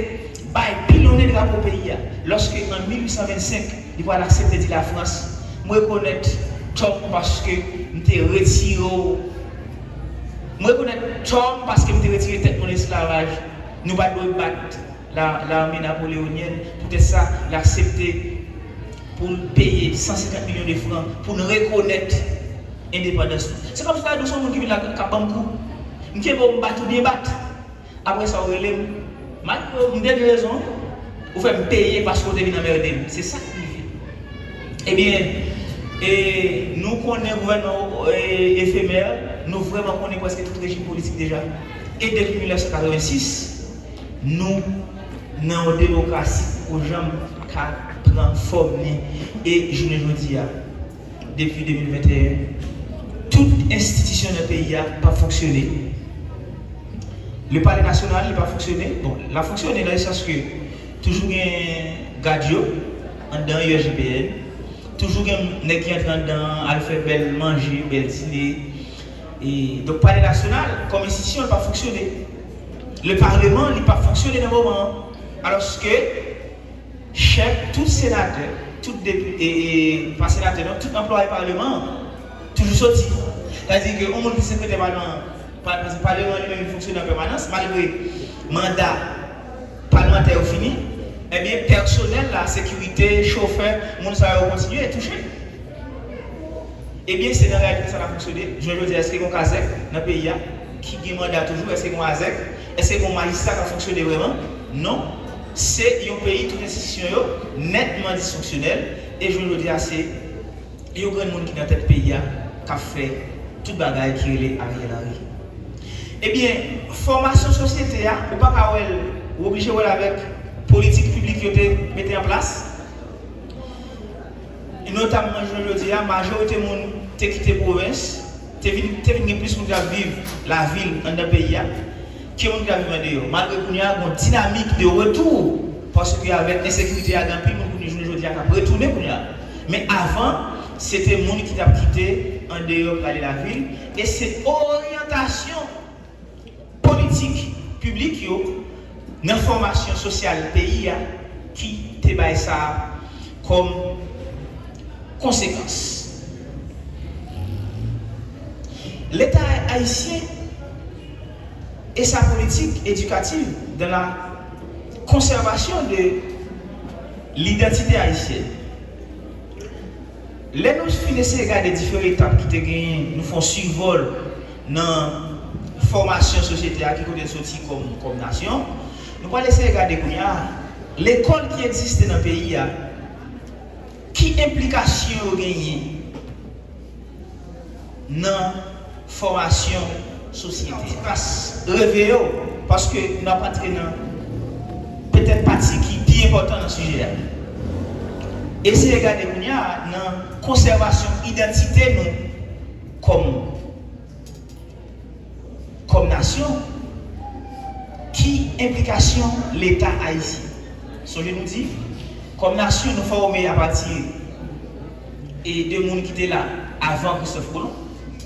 bay pilonnen drapo peyi a. Lòske an mil uit san vennsenk, li pral aksepte di Lafrans, "M rekonèt tò m paske m te retire w. M rekonèt tò m paske m te retire tèt mwen nan esklavaj. Nou pa t dwe bat la, lame napoleonyèn." Poutèt sa, l aksepte pou l peye san senkant milyon de fran pou n rekonèt endepandans nou. Se kòmsi ta di w se yon moun ki vin la k ap ban m kou. M kenbe w, m bat ou byen bat. Apre sa, ou rele m. Malgre m te gen rezon, ou fè m peye paske w te vin anmède m. Se sa k rive. Ebyen, e, nou konnen gouvènman, e, efemè, nou vrèman konnen prèske tout rejim politik deja. E depi mil nèf san katrevensis, nou nan yon demokrasi ki poko janm ka pran fòm li. E jounen jodi a, depi de mil venteyen, tout enstitisyon nan peyi a p ap fonksyone. Le Palais National, li pa fonksyone. Bon, l ap fonksyone nan le sans ke toujou gen gad yo anndan U S G P N, toujou gen nèg ki antre anndan an, al fè bèl manje, bèl dine, E, donk, Palè Nasyonal, kòm enstitisyon, li p ap fonksyone. Le Parlement, li p ap fonksyone nan moman an. Alòske, chèf, tout senatè, tout depi-, e, e, pa senatè, non, tout anplwaye Palman an toujou soti. Sa vle di ke yon moun ki sekretè Palman an, pa, pa, Palman an li menm li fonksyone an pèmanans, malgre manda palmantè yo fini, ebyen, pèsonèl la, sekirite, chofè, moun sa yo kontinye touche. Ebyen, se nan reyalite sa n ap fonksyone. Jounen jodi a, èske gen yon kazèk nan peyi a ki gen manda toujou? Èske gen yon azèk? Èske gen yon majistra k ap fonksyone vrèman? Non. Se yon peyi, tout enstitisyon yo nètman disfonksyonèl. E jounen jodi a, se yon grenn moun ki nan tèt peyi a k ap fè tout bagay ki rele Ariel Henry. Ebyen, fòmasyon sosyete a, ou pa ka wè l, ou oblije wè l avèk politik piblik yo te mete an plas. E notamman, jounen jodi a, majorite moun te kite pwovens, te vin, te vin gen plis moun k ap viv lavil anndan peyi a ke moun k ap viv andeyò. Malgre kounye a, gen yon dinamik de retou, paske avèk ensekirite a, gen anpil moun kounye jounen jodi a k ap retounen kounye a. Men avan, se te moun ki t ap kite andeyò prale lavil, e se oryantasyon politik piblik yo nan fòmasyon sosyal peyi a ki te bay sa kòm konsekans. Leta ayisyen et sa politique éducative dans la conservation de l'identité haïtienne. Lè nou fin eseye gade diferan etap ki te genyen, nou fè yon sivòl nan fòmasyon sosyete a, ki kote l soti kòm, kòm nasyon, nou pral eseye gade kounye a, lekòl ki egziste nan peyi a, ki enplikasyon yo genyen nan fòmasyon sosyete a. Ti kras reve yo, paske n ap antre nan petèt pati ki pi enpòtan nan sijè a. Eseye gade kounye a nan konsèvasyon idantite nou kòm, kòm nasyon, ki enplikasyon Leta ayisyen? Sonje nou di, kòm nasyon, nou fòme apati e de moun ki te la avan Christophe Colomb,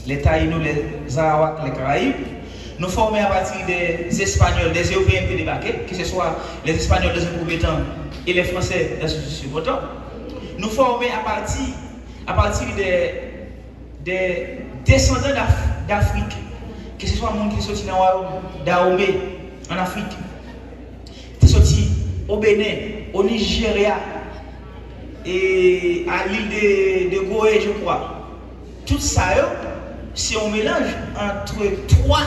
les Taïnos, les Arawaks, les Caraïbes. Nou fòme apati des Espagnols, des Européens ki te debake, ke se swa les Espagnols dans un premier temps et les Français dans un second temps. Nou fòme apati, apati de, de desandan d'Af-, d'Afrique, ke se swa moun ki te soti nan wayòm Dahomey an Afrik, te soti o Benin, o Nijerya, e a l'île de, de Gorée, je crois. Tout sa yo, se yon melanj ant twa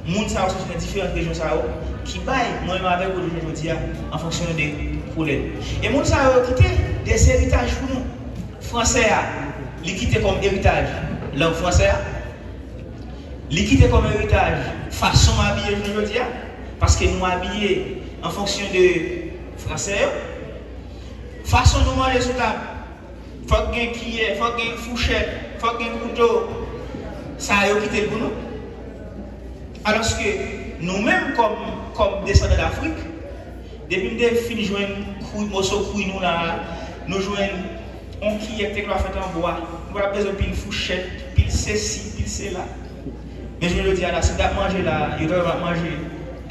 moun sa yo soti nan diferan rejyon sa yo ki bay mwen menm avèk ou jounen jodi a an fonksyon de koulè. E moun sa yo kite de eritaj pou nou. Fransè a, li kite kòm eritaj lang fransè a. Li kite kòm eritaj fason m abiye jounen jodi a, paske nou abiye an fonksyon de fransè yo. Fason nou manje sou tab, fòk gen kiyè, fòk gen fouchèt, fòk gen kouto. Sa a yo kite l pou nou. Alòske nou menm kòm, kòm desandan Dafrik, depi m te fin jwenn kwi, moso kwi nou la a, nou jwenn yon kiyè k te ka fèt an bwa. Nou pa t ap bezwen pil fouchèt, pil sesi, pil sela. Men jounen jodi a la, si m t ap manje la, yo t ap manje,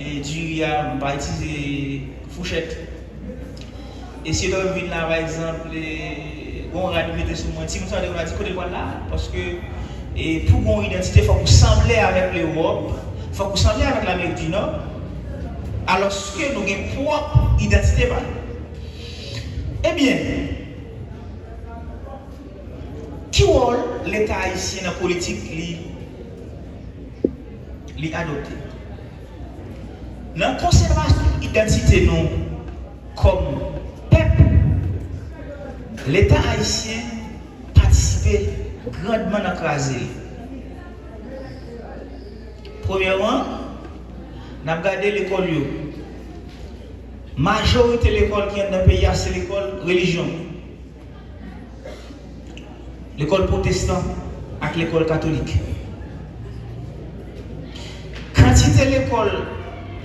e, diri a, m pa itilize fouchèt. E si yo t ap vin la, pa egzanp, e, gon rad yo mete sou mwen, timoun sa yo te konn di kote l pral la, paske, e, pou gon idantite, fòk ou sanble avèk Lewòp, fòk ou sanble avèk Lamerik di Nò, alòske nou gen pwòp idantite pa nou. Ebyen, ki wòl Leta ayisyen nan politik li, li adopte? Nan konsèvasyon idantite nou kòm pèp, Leta ayisyen patisipe grandman nan kraze l. Premyèman, n ap gade lekòl yo. Majorite lekòl ki anndan peyi a, se lekòl relijyon. Lekòl pwotestan ak lekòl katolik. Kantite lekòl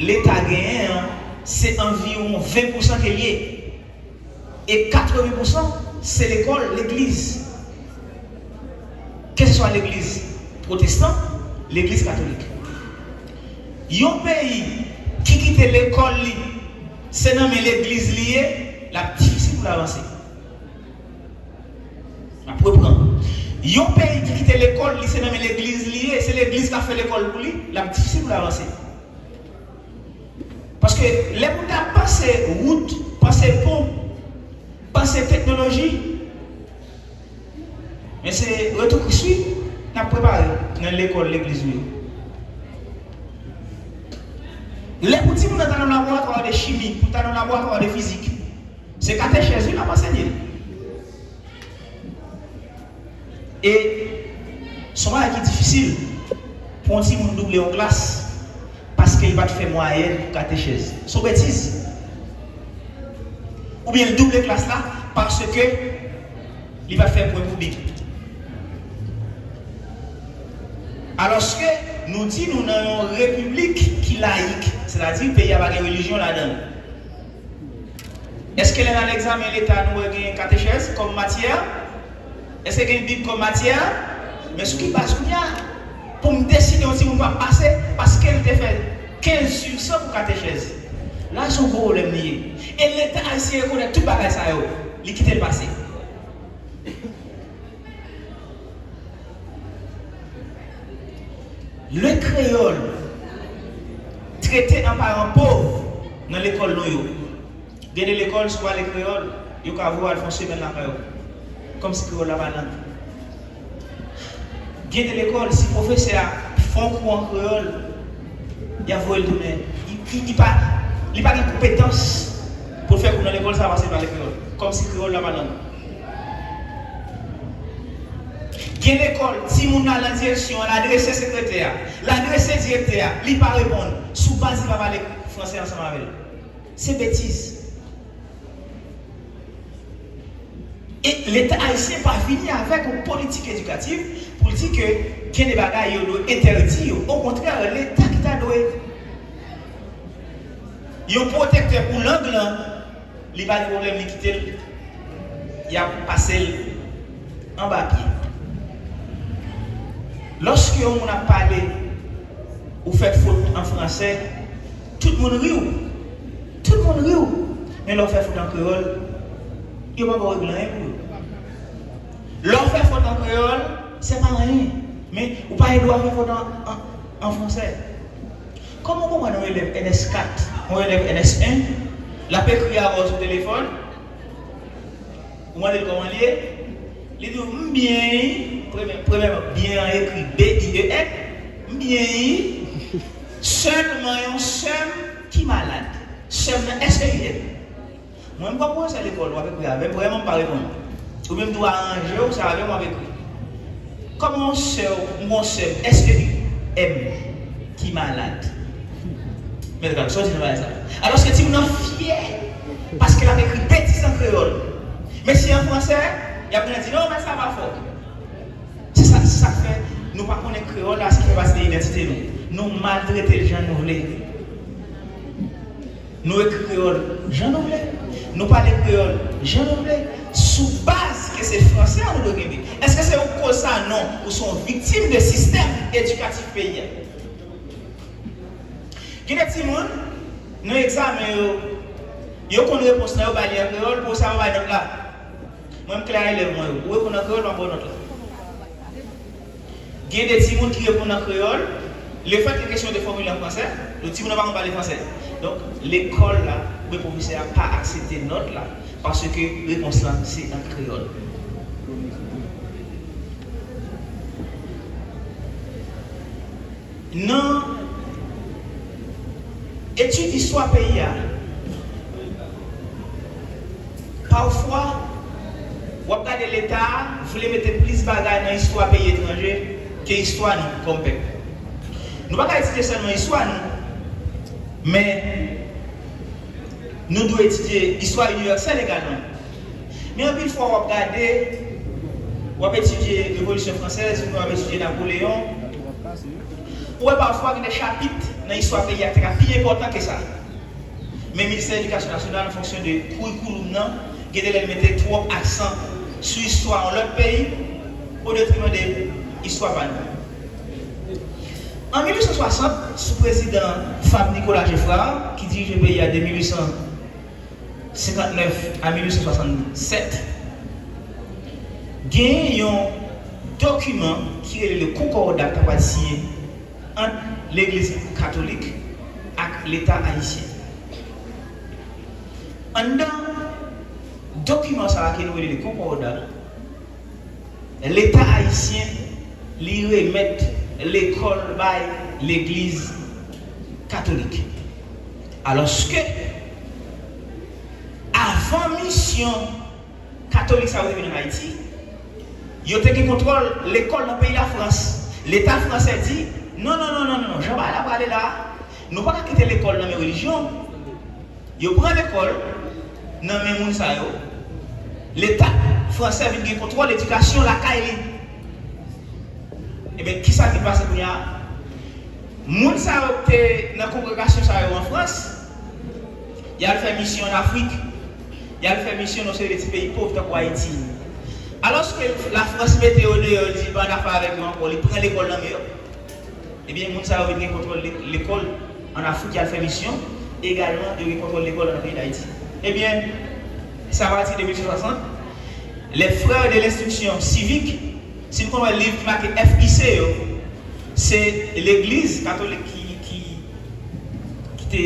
Leta genyen an, se anviwon ven pousan ke l ye. E katreven pousan, se lekòl legliz. Keseswa legliz pwotestan, Legliz katolik. Yon peyi ki kite lekòl li se nan men legliz li ye, l ap difisil pou l avanse. M ap reprann. Yon peyi ki kite lekòl li se nan men legliz li ye, se legliz k ap fè lekòl pou li, l ap difisil pou l avanse. Paske lè pou ta panse wout, panse pon, panse teknoloji, men se retou Kris wi n ap prepare nan lekòl legliz nou yo. Lè pou timoun nan ta nan laboratwa de chimi, pou ta nan laboratwa de fizik, se katechèz wi n ap ansenye l. E se yon bagay ki difisil pou yon timoun double yon klas paske li pa t fè mwayèn pou katechèz. Se yon betiz. Oubyen l double klas la paske li pa t fè pwen pou bib. Alòske nou di nou nan yon repiblik ki layik, sètadi peyi a pa gen relijyon ladan l. Èske lè n al egzamen leta nou wè gen katechèz kòm matyè? Èske gen bib kòm matyè? Men sou ki baz kounye a pou m deside yon timoun p ap pase paske l te fè kenz sou san pou katechèz? La se yon gwo pwoblèm li ye. E leta ayisyen rekonèt tout bagay sa yo, li kite l pase. Le créole traité en parent pauvre nan lekòl nou yo. Gen de lekòl si w pale kreyòl, yo ka voye w al fè yon semèn lakay ou. Kòmsi kreyòl la pa lang. Gen de lekòl si pwofesè a fè yon kou an kreyòl, y ap voye l tounen. Li, li, li pa, li pa gen konpetans pou l fè kou nan lekòl sa a paske l pale kreyòl. Kòmsi kreyòl la pa lang. Gen lekòl, timoun nan al nan direksyon an, l adrese sekretè a, l adrese direktè a, li pa reponn. Sou baz li pa pale fransè ansanm avè l. Se betiz. E Leta ayisyen pa vini avèk yon politik edikatif pou l di ke gen de bagay yo dwe entèdi yo. Okontrè, Leta ki ta dwe yon pwotektè pou lang lan, li pa gen pwoblèm, li kite l, y ap pase l anba pye. Lòske yon moun ap pale, ou fè fot an fransè, tout moun ri w. Tout moun ri w. Men lè w fè fot an kreyòl, yo pa ba w regle anyen pou yo. Lè w fè fot an kreyòl, se pa anyen. Men ou pa gen dwa fè fot an, an, an fransè. Kòman w konprann yon elèv N S kat, yon elèv N S en, l ap ekri avè w sou telefòn, ou mande l kòman l ye, li di w, "M byen, wi." Premye, premyèman, byen an ekri B I E N, "M byen, wi." Sèlman yon sè m ki malad. Sè m nan S E U M. Mwen, m konn pwofesè lekòl, w ap ekri avè m, vrèman, m pa reponn. Oubyen m di w aranje w, se avè m w ap ekri. Kòman yon sè w, yon sè m, S E U M, ki malad? Mèt Gal, sa w di nan bagay sa? Alòske timoun nan fyè paske l ap ekri betiz an kreyòl. Men si an fransè, y ap vin di, "Non, men sa pa fò." Se sa, se sa k fè nou pa konnen kreyòl la, sa fè pati de idantite nou. Nou maltrete l jan nou vle. Nou ekri kreyòl jan nou vle. Nou pale kreyòl jan nou vle. Sou baz ke se fransè a nou dwe kenbe. Èske se yon koz sa? Non. Ou se yon viktim de sistèm edikatif peyi a. Gen de timoun, nan egzamen yo, yo konn repons lan, yo bay li an kreyòl, pwofesè a pa bay nòt la. Mwen, m klè a elèv mwen yo. Ou reponn an kreyòl, m ap ba w nòt la. Gen de timoun ki reponn an kreyòl, lefètke kesyon yo te fòmile an fransè, donk timoun nan pa konn pale fransè. Donk, lekòl la, oubyen pwofesè a pa aksepte nòt la, paske repons lan se an kreyòl. Nan etid istwa peyi a, pafwa, w ap gade Leta a vle mete plis bagay nan istwa peyi etranje ke istwa nou kòm pèp. Nou pa ka etidye sèlman istwa nou, men nou dwe etidye istwa inivèsèl egalman. Men anpil fwa w ap gade, w ap etidye Revolisyon Fransèz, oubyen w ap etidye Napoleyon, ou wè pafwa gen de chapit nan istwa peyi a ki te ka pi enpòtan ke sa. Men Ministè Edikasyon Nasyonal, an fonksyon de kourikouloum nan, gen de lè l mete twòp aksan sou istwa yon lòt peyi, o detriman de istwa pa nou. An mil uit san swasant, sou prezidan Fab Nicolas Geffrard, ki dirije peyi a de mil uit san senkantnèf a mil uit san swasannsèt, genyen yon dokiman ki rele le Concordat k ap siyen ant Legliz Katolik ak Leta ayisyen. Anndan dokiman sa a ke nou rele le Concordat, Leta ayisyen, li remèt lekòl bay Legliz Katolik. Alòske, avan misyon katolik sa yo te vin ann Ayiti, yo te gen kontwòl lekòl nan peyi Lafrans. Leta fransè di, non, non, non, non, non, jan bagay la prale la, nou pa ka kite lekòl nan men relijyon. Yo pran lekòl nan men moun sa yo. Leta fransè vin gen kontwòl edikasyon lakay li. Ebyen, kisa ki pase kounye a? Moun sa yo ki te nan kongregasyon sa yo an Frans, y al fè misyon ann Afrik, y al fè misyon nan seri de ti peyi pòv tankou Ayiti. Alòske Lafrans mete yo deyò, li di li pa annafè avèk yo ankò, li pran lekòl nan men yo. Ebyen, moun sa yo vin gen kontwòl le- lekòl ann Afrik, y al fè misyon. Egalman, yo gen kontwòl lekòl nan peyi Dayiti. Ebyen, se apati de mil uit san swasant, les Frères de l'Instruction Civique, si n konn wè liv ki make F I C yo, se legliz katolik ki, ki, ki te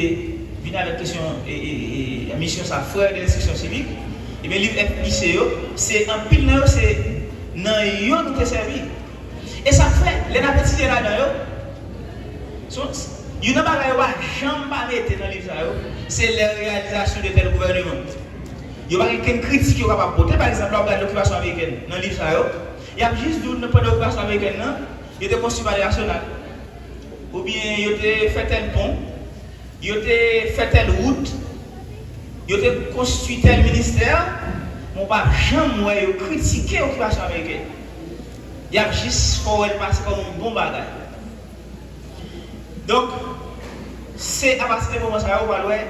vin avèk kesyon e, e, e, misyon sa, Frères de l'Instruction Civique. Ebyen, liv F I C yo, se anpil nan yo, se nan yo nou te sèvi. E sa k fè, lè n ap etidye ladan yo, se yon, youn nan bagay yo pa janm pa mete nan liv sa yo, se les réalisations de tel gouvernement. Yo pa gen kenn kritik yo kapab pote. Pa egzanp, lè w ap gade lokipasyon amerikèn nan liv sa yo, y ap jis di w nan, pandan okipasyon amerikèn nan, yo te konstwi palè nasyonal, oubyen yo te fè tèl pon, yo te fè tèl wout, yo te konstwi tèl ministè, men w p ap janm wè yo kritike okipasyon amerikèn. Y ap jis fè w wè l pase kòm yon bon bagay. Donk, se apati de moman sa yo, w pral wè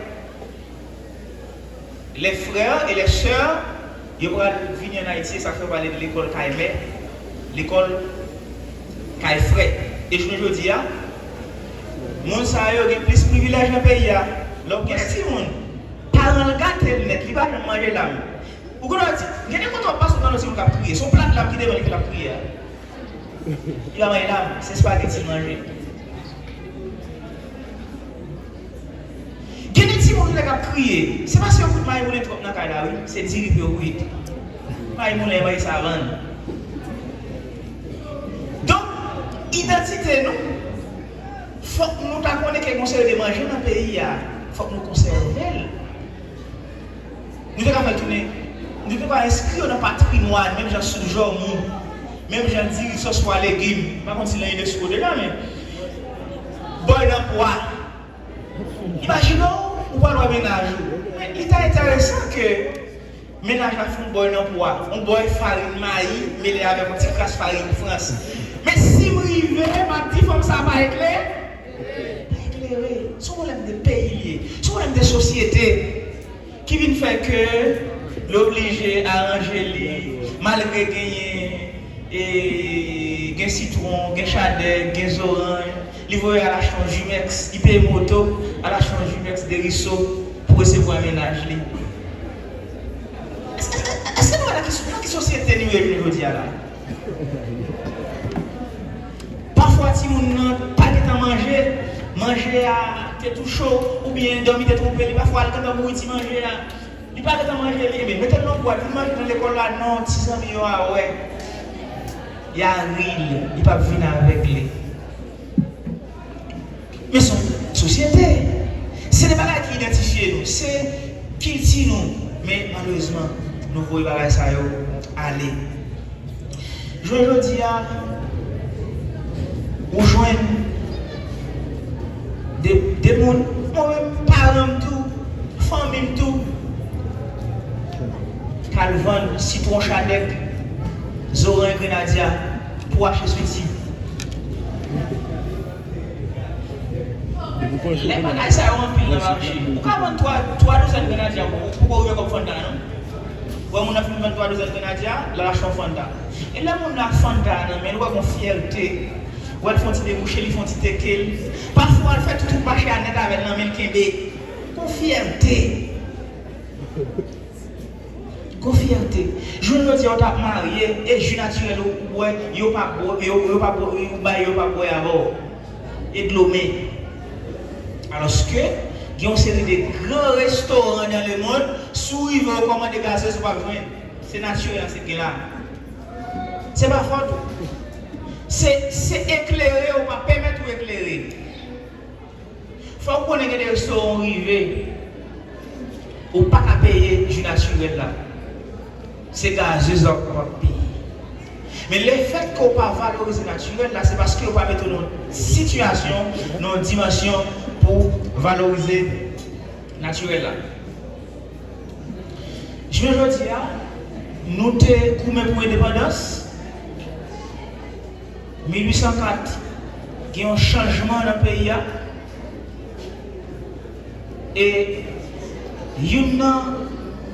les frères et les sœurs, yo pral vini ann Ayiti, e sa k fè yo pale de lekòl kay mè, lekòl kay frè. E jounen jodi a, moun sa yo gen plis privilèj nan peyi a. Lè w gen timoun, paran l gate l nèt, li pa janm manje lam. Ou konnen, gen de kote w ap pase, w tande yon timoun k ap kriye. Se yon plat lam ki devan li ke l ap kriye a. Li pa manje lam, se espageti l manje. Gen de timoun nèg ap kriye. Se paske yo fout mayi moulen twòp nan kay la, wi. Se diri pou yo bouyi. Mayi moulen, mayi savann. Donk, idantite nou, fòk nou ta konnen ke gon seri de manje nan peyi a, fòk nou konsève l. Nou te ka fè l tounen, nou te ka enskri yo nan patrimwàn, menm jan soup jòmou, menm jan diri sòs pwa legim. M pa konn si Lanyè te sou kote la, men bòy nan pwa. Imajine w, ou pral wè mennaj ou. Men li ta enteresan ke mennaj la fè yon bòy nan pwa, yon bòy farin mayi mele avèk yon ti kras farin Frans. Men si m rive, m ap di fanm sa pa eklere. Pa eklere. Se yon pwoblèm de peyi li ye. Se yon pwoblèm de sosyete ki vin fè ke l oblije aranje li, malgre genyen, e, gen sitwon, gen chadèk, gen zoranj, li voye al achte yon Jumex, li peye moto, al achte yon Jumex, de riso pou resevwa mennaj li. Èske, èske nou wè nan ki, nan ki sosyete nou ye jounen jodi a la? Pafwa timoun nan pa gentan manje, manje a te tou cho, oubyen dòmi te twonpe li, pafwa l gentan mouri ti manje a. Li pa gentan manje li, ebyen mete l nan bwat, vin manje nan lekòl la, non, ti zanmi yo a wè. Y a ri l, li p ap vin avèk li. Men se yon sosyete. Se de bagay ki idantifye nou, se kilti nou. Men malerezman, nou voye bagay sa yo ale. Jounen jodi a, ou jwenn de, de moun, mwen menm, paran m tou, fanmi m tou, k al vann sitwon chadèk, zoranj grenadya pou achte switi. Lè bagay sa yo anpil nan mache, ou ka vann twa, twa douzèn grenadya, ou poko rive kòb Fanta, non? Ou wè moun nan fin vann twa douzèn grenadya, l al achte yon Fanta. E lè moun nan ak Fanta nan men l, ou wè gon fyète. Wè l fè yon ti debouche, li fè yon ti teke l. Pafwa, l fè toutou mache a nèt avè l nan men l kenbe. Gon fyète. Gon fyète. Jounen jodi a, w t ap marye, e ji natirèl ou, ou bwè, yo p ap bwè, yo, yo p ap bwè, ou bay, yo p ap bwè avè w. E dlo men. Alòske, gen yon seri de gran restoran nan lemonn, si w rive, w kòmande gazez, ou p ap jwenn. Se natirèl la, se gen la. Se pa fòt ou. Se, se eklere, ou pa pèmèt ou eklere. Fò w konnen gen de restoran w rive, ou pa ka peye ji natirèl la. Se gazez la ou kapab peye. Men lefètke w pa valorize natirèl la, se paske w pa mete w nan yon sitiyasyon, nan yon dimansyon pou valorize natirèl la. Jounen jodi a, nou te goumen pou endepandans. Mil wi san kat, gen yon chanjman nan peyi a. E youn nan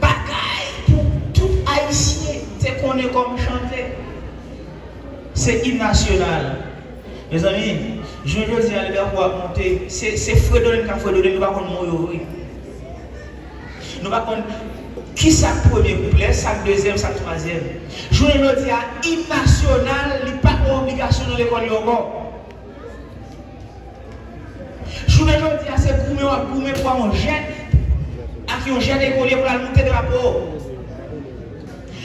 bagay pou tout Ayisyen te konnen kòm chante, se im nasyonal. Mezanmi, jounen jodi a, lè drapo a ap monte, se, se fredone n ka fredone, nou pa konn mo yo vre. Nou pa konn ki sa k premye kouplè, sa k dezyèm, sa k twazyèm. Jounen jodi a, im nasyonal, li pa yon obligasyon nan lekòl yo ankò. Jounen jodi a, se goumen w ap goumen pou yon jèn, ak yon jèn ekolye pou l al moute drapo.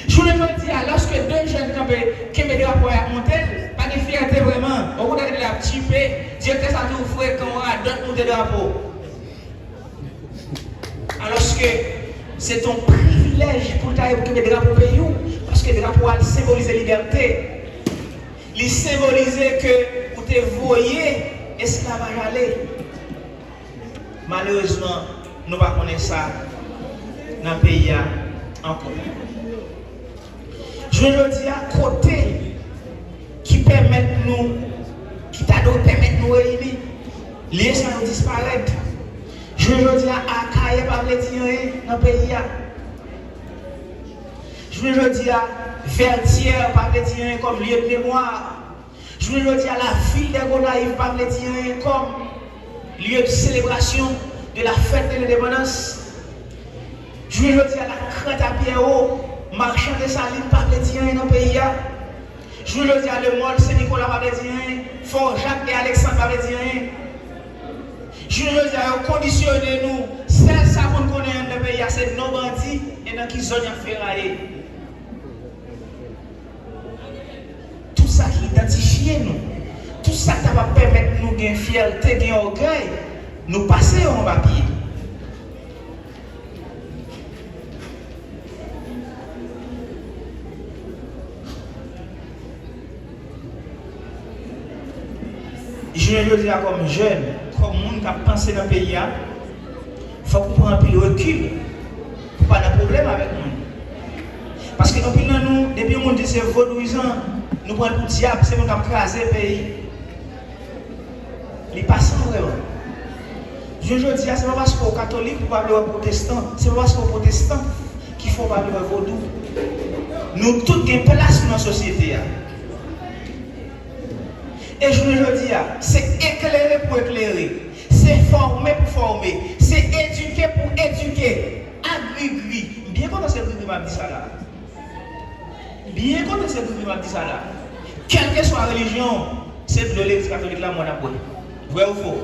Jounen jodi a, lòske de jèn kanpe, kenbe drapo a, y ap monte l, pa gen fyète vrèman. Okontrè, genlè y ap tchipe, direktè sa tou frekan, radòt moute drapo. Alòske se t yon privilèj pou l ta ye pou kenbe drapo peyi w, paske drapo a, l senbolize libète. Li senbolize ke ou te voye esklavaj ale. Malerezman, nou pa konnen sa nan peyi a ankò. Jounen jodi a, kote ki pèmèt nou, ki ta dwe pèmèt nou reyini, lye sa yo disparèt. Jounen jodi a, Akayè pa vle di anyen nan peyi a. Jounen jodi a, Vètyè pa vle di anyen kòm lye de memwa. Jounen jodi a, lavil de Gonayiv pa vle di anyen kòm lye de selebrasyon de la fèt de lendepandans. Jounen jodi a, Lakrantapyèwo, Machan Desalin pa vle di anyen nan peyi a. Jounen jodi a, Lemòl, Sen Nikola pa vle di anyen. Fò Jak e Aleksand pa vle di anyen. Jounen jodi a, yo kondisyone nou. Sèl sa pou n konnen anndan peyi a, se non bandi e nan ki zòn y ap feraye. Tout sa ki idantifye nou, tout sa k ta p ap pèmèt nou gen fyète, gen ògèy, nou pase yo anba pye. Jounen jodi a, kòm jèn, kòm moun k ap panse nan peyi a, fòk ou pran anpil rekil pou pa nan pwoblèm avèk moun. Paske anpil nan nou, depi yon moun di se vodouyizan, nou pran l pou dyab, se moun k ap kraze peyi. Li pa san vrèman. Jounen jodi a, se pa paske w katolik ou pa vle wè pwotestan, se pa paske w pwotestan ki fè w pa vle wè vodou. Nou tout gen plas nou nan sosyete a. E jounen jodi a, se eklere pou eklere, se fòme pou fòme, se edike pou edike. A grigri, m byen kontan se grigri m ap di sa la. M byen kontan se grigri m ap di sa la. Kèlkeswa relijyon, se dlo legliz katolik la mwen ap bwè. Vrè ou fo?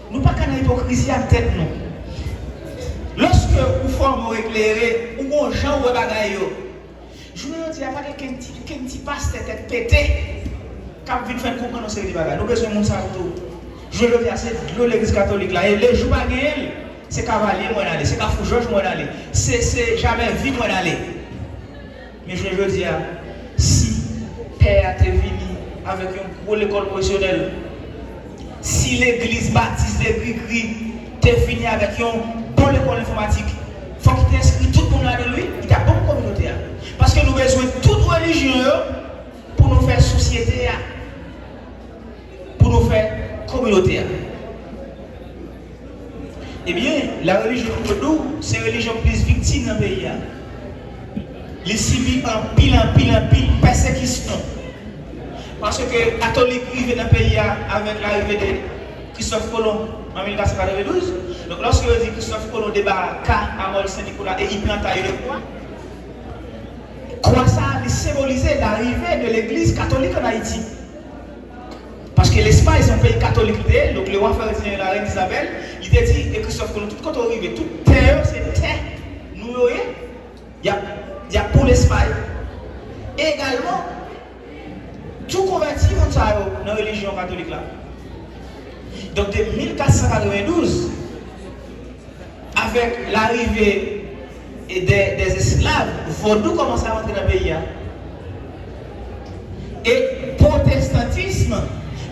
Nou pa ka nan ipokrizi ak tèt nou. Lòske ou fòme, ou eklere, ou gon jan ou wè bagay yo. Jounen jodi a, pa gen kenn ti, kenn ti pastè tèt pete k ap vin fè n konprann yon seri de bagay. Nou bezwen moun sa yo tou. Jounen jodi a, se dlo legliz katolik la. E lejou pa genyen l, se Kavalye mwen ale, se Kafou Jòj mwen ale, se, se Jamèvi mwen ale. Men jounen jodi a, si pè a te vini avèk yon gwo lekòl pwofesyonèl, si legliz batis de Grigri te vini avèk yon bon lekòl enfòmatik, fòk li te enskri tout moun ladan l, wi, li t ap bon pou kominote a. Paske nou bezwen tout relijyon yo pou nou fè sosyete a, pou nou fè kominote a. Ebyen, la relijyon vodou se relijyon k plis viktim nan peyi a. Li sibi anpil, anpil, anpil pèsekisyon. Paske katolik rive nan peyi a avèk larive de Christophe Colomb an mil kat san katrevendouz. Donk, lòske yo di Christophe Colomb debaka a Mòl Sen Nikola e i planta Ilekwwa, kwa sa a, li senbolize larive de legliz katolik ann Ayiti. Paske Lespay se yon peyi katolik li te ye, donk le roi Ferdinand e la reine Isabelle, li te di, e Christophe Colomb, tout kote w rive, tout tè yo se tè nou yo ye, y ap, y ap pou Lespay. E egalman, tou konvèti moun sa yo nan relijyon katolik la. Donk, de mil kat san katrevendouz, avèk larive de, des esklav, vodou kòmanse ap antre nan peyi a. E pwotestantism,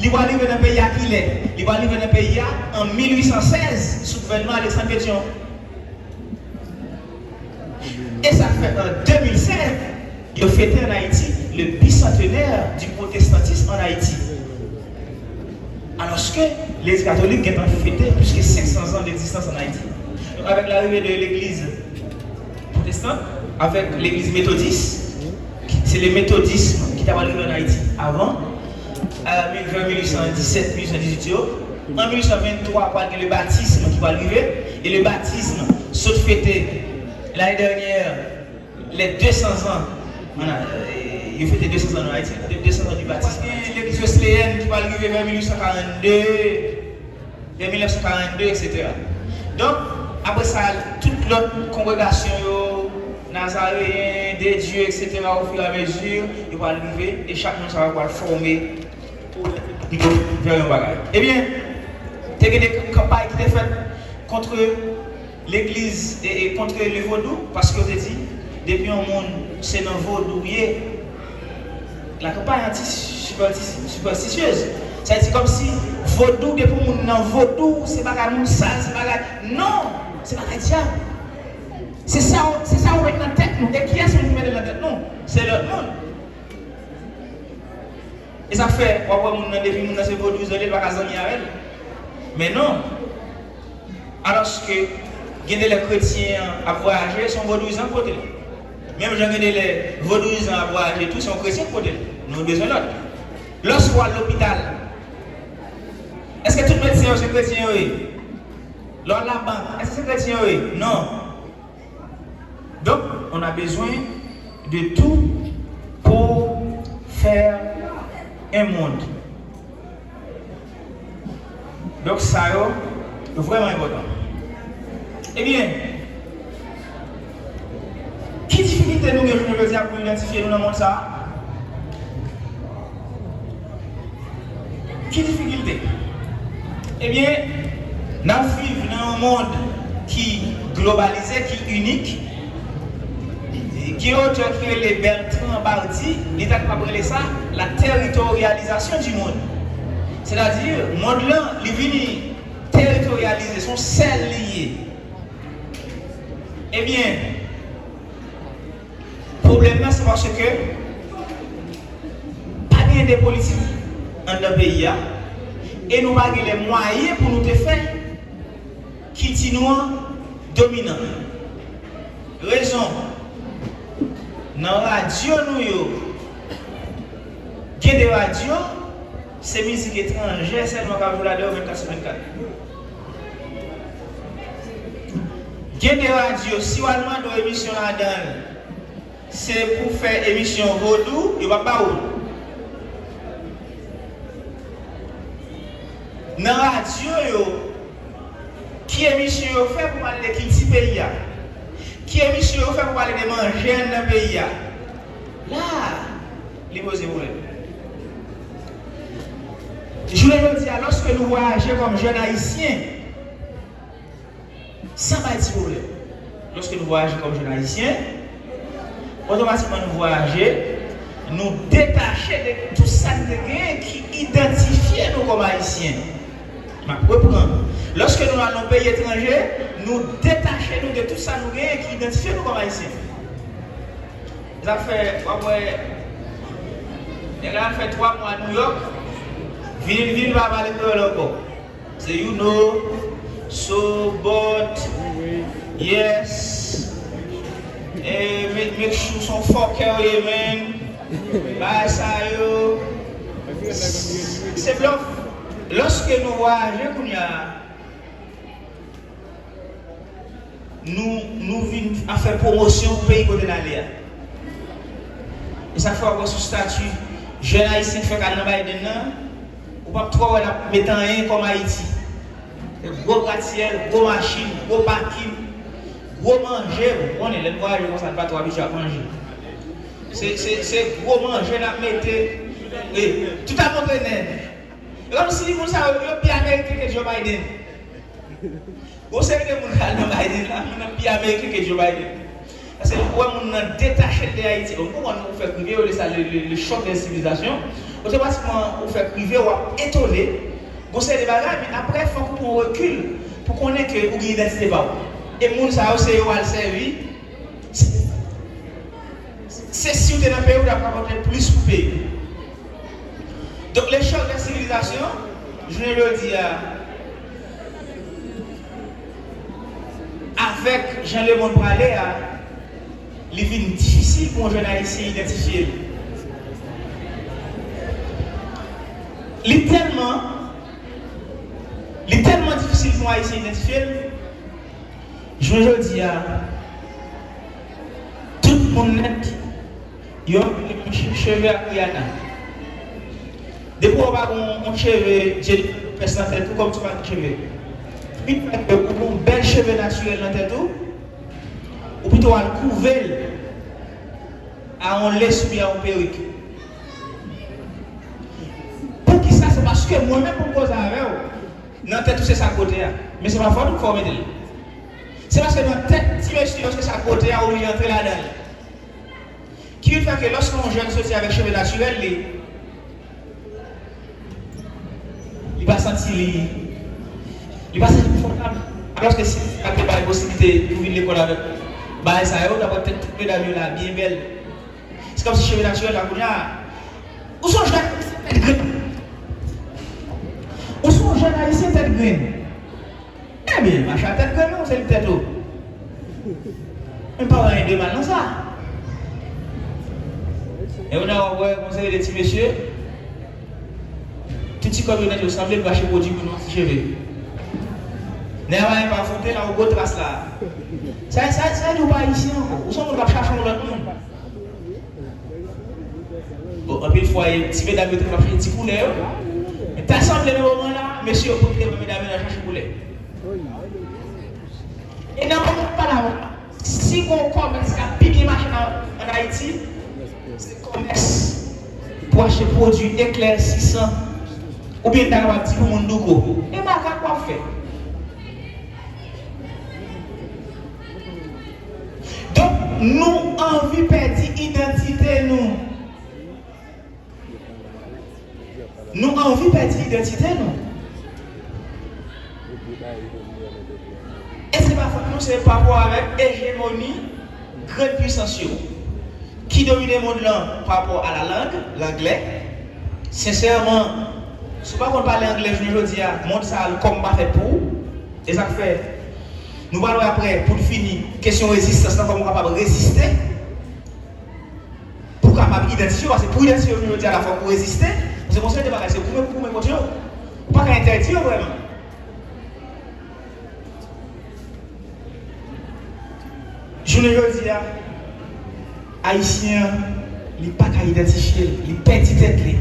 li pral rive nan peyi a kilè? Li pral rive nan peyi a an mil uit san sèz, sou gouvènman Alexandre Pétion. E sa fè an de mil sèz, yo fete ann Ayiti le bicentenaire du protestantisme en Haïti. Alòske Legliz Katolik gentan fete plis ke senk san zan d'egzistans ann Ayiti. Donk, avèk larive de legliz pwotestan, avèk legliz metodis, ki, se le metodism ki ta pral rive ann Ayiti avan, euh, mil, vè mil uit san disèt, mil uit san dizuit yo. An mil uit san venntwa, pral gen le batism ki pral rive. E le batism sot fete lane dènyè, lè de san zan, ann, euh, yo fete de san zan ann Ayiti, de, de san zan du batisme. Gen legliz wesleyèn ki pral rive vè mil uit san karannde, vè mil nèf san karannde, etsetera. Donk, apre sa, tout lòt kongregasyon yo, Nazareyen, de Dye, etsetera, au fur et à mesure, yo pral rive, e chak moun sa yo pral fòme pou yo fè yon bagay. Ebyen, te gen de kanpay ki te fèt kont legliz e, e kont le vodou, paske yo te di, depi yon moun se nan vodou l ye, la kanpay anti sipèstisyez. Sa vle di kòmsi vodou, depi yon moun nan vodou, se bagay moun sal, se bagay, non, se bagay dyab. Se sa, se sa ou met nan tèt nou. E kiyès moun ki mete l nan tèt nou? Se lòt moun. E sa k fè, w ap wè moun nan, depi moun nan se vodouyizan li ye, li pa ka zanmi avè l. Men non. Alòske, gen de lè kretyen an ap vwayaje, se yon vodouyizan k pote l. Menm jan gen de lè vodouyizan ap vwayaje tou, se yon kretyen k pote l. Nou bezwen lòt. Lòske w al lopital, èske tout medsen yo se kretyen yo ye? Lè w al labank, èske se kretyen yo ye? Non. Donc, on a besoin de tout pour faire un monde. Donk, sa yo vrèman enpòtan. Ebyen, ki difikilte nou gen jounen jodi a pou idantifye nou nan mond sa a? Ki difikilte? Ebyen, n ap viv nan yon mond ki globalize, ki inik. Gen yon otè ki rele Bertrand Bardy, li ta kapab rele sa la territorialisation du monde. Sètadi, mond lan, li vini teritoryalize, se yon sèl li ye. Ebyen, pwoblèm nan, se paske pa gen de politik anndan peyi a, e nou pa gen lè mwayen pou nou te fè kilti nou an dominan. Rezon, nan radyo nou yo, gen de radyo, se mizik etranjè sèlman k ap jwe ladan yo vennkat sou vennkat. Gen de radyo, si w al mande w emisyon ladan l, se pou fè emisyon vodou, yo p ap ba ou l. Nan radyo yo, ki emisyon yo fè pou pale de kilti peyi a? Ki emisyon yo fè pou pale de manje anndan peyi a? La a, li poze pwoblèm. Jounen jodi a, lòske nou vwayaje kòm jèn ayisyen, sa bay ti pwoblèm. Lòske nou vwayaje kòm jèn ayisyen, otomatikman nou vwayaje, nou detache de tout sa n te genyen ki idantifye nou kòm ayisyen. M ap reprann. Lòske nou al nan yon peyi etranje, nou detache nou de tout sa nou genyen ki idantifye nou kòm ayisyen. Sa fè, w ap wè, nèg la al fè twa mwa Nouyòk, vini, vini, li pa pale kreyòl ankò. Se you know, so, but, yes, eh, make, make sure se yon fòkè w ye, man. Bagay sa yo. Se blòf. Lòske nou vwayaje kounye a, nou, nou vin ap fè pwomosyon pou peyi kote n ale a. E sa k fè w ap wè sou stati jèn ayisyen k fèk al nan Biden nan, ou p ap twò wè l ap mete anyen kòm Ayiti. Se gwo gratsyèl, gwo machin, gwo pakin, gwo manje. Ou konnen, lè n vwayaje konsa, n pa twò abitye ak manje. Se, se, se gwo manje n ap mete. E, tout ap montre nèg. E kòmsi moun sa yo, yo pi ameriken ke Joe Biden. Gon seri de moun k al nan Biden la, moun nan pi ameriken ke Joe Biden. Paske ou wè moun nan detache l de Ayiti. Bon, m konprann ou fèk rive, yo rele sa le, le, le choc des civilisations. Otomatikman, ou fèk rive, w ap etone. Gon seri de bagay, men apre, fòk ou pran rekil pou konnen ke ou gen idantite pa w. E moun sa yo, se yo w al sèvi. Se si w te nan peyi w, w t ap rapòte plis pou peyi w. Donk, le choc des civilisations, jounen jodi a, avèk jan lemonn prale a, li vin difisil pou yon jèn ayisyen idantifye l. Li tèlman, li tèlman difisil pou yon ayisyen idantifye l, jounen jodi a, tout moun nèt, yo, cheve ak Rihanna. Depi w pa gon yon cheve Jennifer Lopez nan tèt ou, kòmsi w pa gen cheve. Pi fè ke ou gon bèl cheve natirèl nan tèt ou, ou pito al kouve l a yon lès oubyen a yon perik. Poukisa? Se paske mwen menm pou m koze avè w, nan tèt ou se sa k pote a. Men se pa fòt ou k fè w mete l. Se paske nan tèt ti mesye yo se sa k pote a, ou oblije antre ladan l. Ki vin fè ke lòske yon jèn soti avèk cheve natirèl li, li pa santi li, li pa santi konfòtab. Alòske si sa te bay posiblite pou vin lekòl avèk bagay sa yo, ta pral tèt tout medam yo la byen bèl. Se kòmsi cheve natirèl la kounye a. Ou se yon jèn ayisyen tèt grenn. Ou se yon jèn ayisyen tèt grenn. Ebyen, mache a tèt grenn ou, se li tèt ou. Men pa wè anyen de mal nan sa. E ou nan wè yon seri de ti mesye, tout ti kòb yo nèt yo sanble pou achte pwodui pou nou ti cheve. Nèg la pa fwote la, ou gwo tras la. Sa, sa, sa di ou pa ayisyen ankò. Ou se yon moun k ap chache yon lòt moun. Bon, anpil fwa, e ti medam yo te ap chache ti koulè yo. Men ta sanble nan moman la, mesye yo pote devan medam yo nan chache koulè. E nan moman pa la, si gon kòmès k ap pi byen mache nan, ann Ayiti, se kòmès pou achte pwodui eklèsisan, oubyen ta kapab di pou moun douko. E makak w ap fè. Donk, nou anvi pèdi idantite nou. Nou anvi pèdi idantite nou. E se pa fòt nou, se pa rapò avèk ejemoni grann pwisans yo ki domine mond lan pa rapò a lalang, langlè. Sensèman, si w pa konn pale anglè jounen jodi a, mond sa a kòm pa fèt pou ou. E sa k fè, nou pral wè apre, pou n fini, kesyon rezistans lan, kòman w kapab reziste pou w kapab idantifye w, paske pou idantifye w jounen jodi a la, fòk ou reziste. Paske gon seri de bagay, se goumen pou goumen kont yo. Ou pa ka entèdi yo vrèman. Jounen jodi a, Ayisyen an, li pa ka idantifye l, li pèdi tèt li.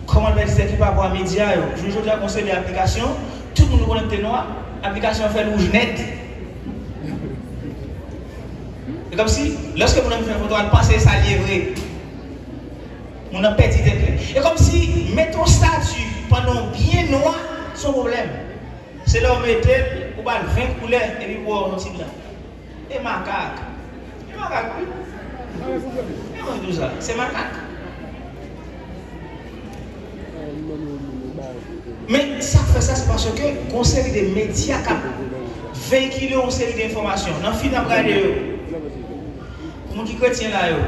Kòman l pèdi tèt li pa rapò a medya yo? Jounen jodi a, gon seri de aplikasyon, tout moun nou konnen ki te nwa, aplikasyon an fè l wouj nèt. E kòmsi, lòske moun nan vin fè foto a, l panse sa l ye vre. Moun nan pèdi tèt li. E kòmsi mete yon stati pandan w byen nwa, se yon pwoblèm. Se lè w mete l, ou ba l ven koulè, epi pou w wè yon ti blan. E makak. E makak, wi. E mwen di w sa, se makak. Men sa k fè sa, se paske gon seri de medya k ap veyikile yon seri de enfòmasyon. Nan fim n ap gade yo, pou moun ki kretyen la yo,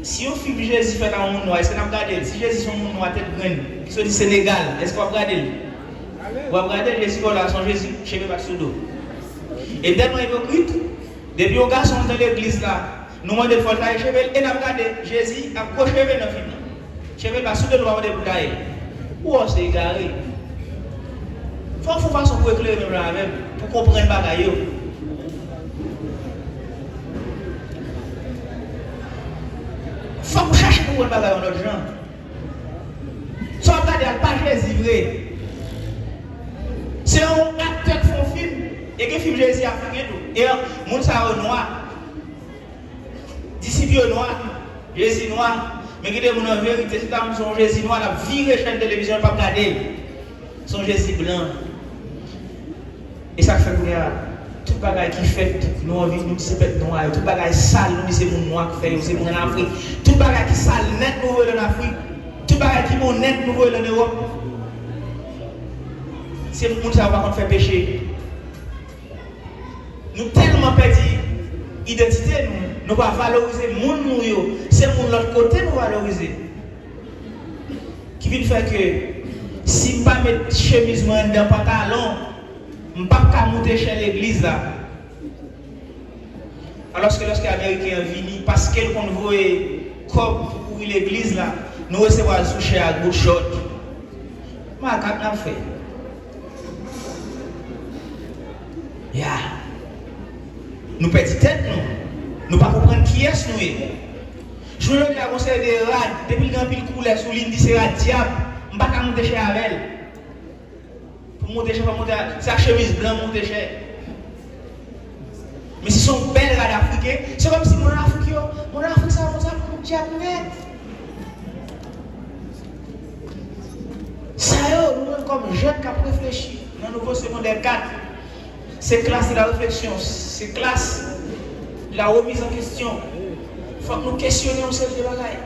si yon fim Jezi fèt a yon moun nwa, èske n ap gade l? Si Jezi se yon moun nwa tèt grenn, ki soti Senegal, èske w ap gade l? W ap gade Jezi, wè la, se yon Jezi cheve bat sou do. E tèlman ipokrit, depi yon gason antre legliz la, Nou mande l fò l taye cheve l, e n ap gade Jezi ak gwo cheve nan fim nan. Cheve l pa sou do l, nou pa mande l pou l taye l. Ou wè w se egare. Fò w fè yon fason pou w eklere menm jan avè m, pou w konprann bagay yo. Fòk ou chache konprann bagay yon lòt jan. Sa w ap gade a, l pa Jezi vre. Se yon aktè k fè yon fim. E gen fim Jezi afriken tou. E moun sa yo nwa. Disip yo nwa. Jezi nwa. Men gen de moun an verite, si ta se yon Jezi nwa, l ap vire chèn televizyon, l p ap gade l. Se yon Jezi blan. E sa k fè kounye a, tout bagay ki fèt, nou anvi, nou di se bèt nwa yo. Tout bagay sal, nou di se moun nwa k fè yo, se moun ann Afrik. Tout bagay ki sal nèt, nou voye l ann Afrik. Tout bagay ki bon nèt, nou voye l ann Ewòp. Se moun sa yo pa konn fè peche. Nou tèlman pèdi idantite nou, nou pa valorize moun nou yo. Se moun lòt kote nou valorize. Ki vin fè ke si m pa met chemiz mwen anndan pantalon, m p ap ka moute chè legliz la. Alòske lòske Ameriken an vini, paske l konn voye kòb pou kouvri legliz la, nou resevwa l sou chè ak bout chòt. Makak n ap fè. Ya. Nou pèdi tèt nou. Nou pa konprann kiyès nou ye. Jounen jodi a, gon seri de rad, depi l gen anpil koulè sou li, n di se rad dyab, m pa ka moute chè avè l. Pou m moute chè, fò m moute a, se ak chemiz blan m moute chè. Men si se yon bèl rad afriken, se kòmsi moun ann Afrik yo, moun ann Afrik sa yo konn sa pou dyab nèt. Sa yo, nou menm kòm jèn k ap reflechi nan nouvo segondè kat, se klas de la réflexion, se klas de la remise en question. Fòk nou kesyone yon seri de bagay.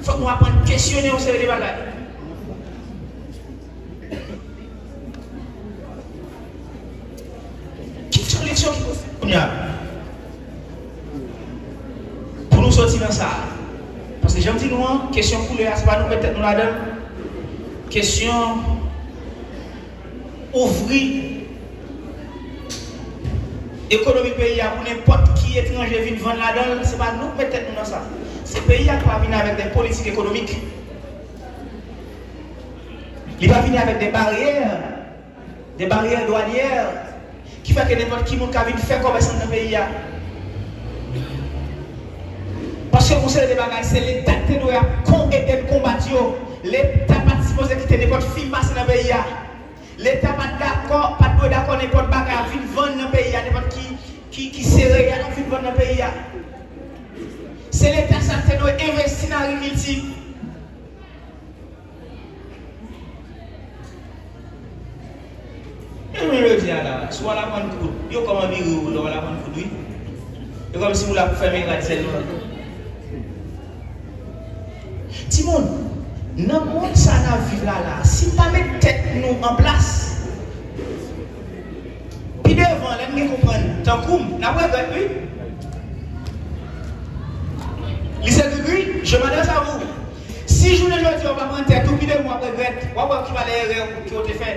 Fòk nou aprann kesyone yon seri de bagay. Ki solution ki posib kounye a pou nou soti nan sa a? Paske jan m di nou an, kesyon koulè a, se pa nou k met tèt nou ladan l. Kesyon ouvri ekonomi peyi a pou nenpòt ki etranje vin vann ladan l, se pa nou k met tèt nou nan sa. Se peyi a k pa vini avèk de politik ekonomik. Li pa vini avèk de baryè, de baryè dwanyè, ki fè ke nenpòt ki moun ka vin fè kòmès anndan peyi a. Paske gon seri de bagay, se Leta ki te dwe ap kon-, ede n konbat yo. Leta pa t sipoze kite nenpòt fim pase nan peyi a. Leta pa t dakò, pa t dwe dakò nenpòt bagay ap vin vann nan peyi a, nenpòt ki, ki, ki sereyal ap vin vann nan peyi a. Se Leta sa ki te dwe envesti nan agrikilti. Men jounen jodi a la, si w al aprann koud, yo kòman vire w lè w al aprann koud, wi. E kòmsi w la pou fèmen rad sèlman. Timoun, nan mond sa n ap viv la la, si n pa met tèt nou an plas, pi devan, lè n gen konprann, tankou m, n ap regrèt, wi. Lise Grigri, je m'adresse à vous. Si jounen jodi a w pa pran tèt ou, pi devan w ap regrèt, w ap wè ki valè erè ke w te fè.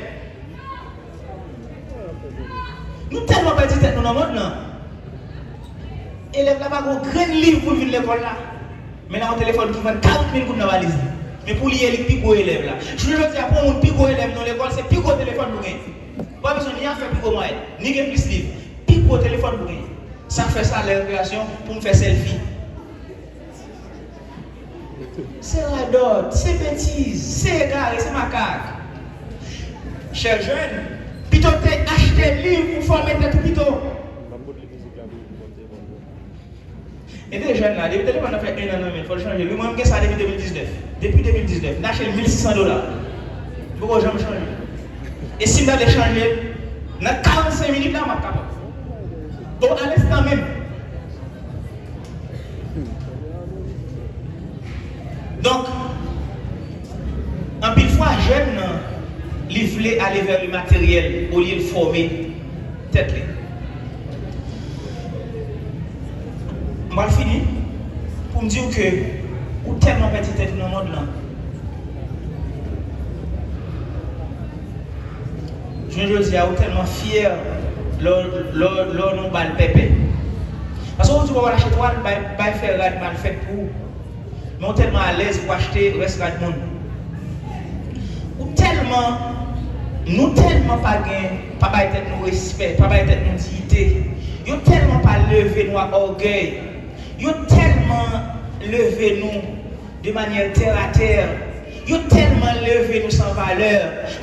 Nou tèlman pèdi tèt nou nan mond lan. Elèv la pa gen yon grenn liv pou l vin lekòl la. Men l a yon telefòn ki vann karant mil goud nan valiz li. Men pou li ye, li k pi gwo elèv la. Jounen jodi a, pou yon moun pi gwo elèv nan lekòl, se pi gwo telefòn pou genyen. Ou pa bezwen ni afè pi gwo mwayèn, ni gen plis liv. Pi gwo telefòn pou genyen. Sa k fè sa lè rekreyasyon pou m fè sèlfi. Se radòt, se betiz, se egare, se makak. Chè jèn, pito w te achte liv pou fòme tèt ou pito. E de jèn la, depi telefòn nan fè en an nan men l, fò l chanje l. Wi, mwen, m gen sa depi de mil diznèf. Depi de mil diznèf, m te achte l mil sis san dola. M poko janm chanje l. E si m ta vle chanje l, nan karannsenk minit la, m ap kapab. O, a lenstan menm. Donk, anpil fwa, jèn nan, li vle ale vè le materyèl olye l fòme tèt li. M pral fini pou m di w ke ou tèlman pèdi tèt ou nan mond lan. Jounen jodi a, ou tèlman fyè lè w, lè w, lè w nan yon bal pèpè. Paske ou ou pa wè l achte twal, bay, bay fè rad mal fèt pou ou. Men ou tèlman alèz pou achte rès rad moun. Ou tèlman, nou tèlman pa gen, pa bay tèt nou respè, pa bay tèt nou diyite. Yo tèlman pa leve nou ak ògèy. Yo tèlman leve nou de manyè tèratè. Yo tèlman leve nou san valè.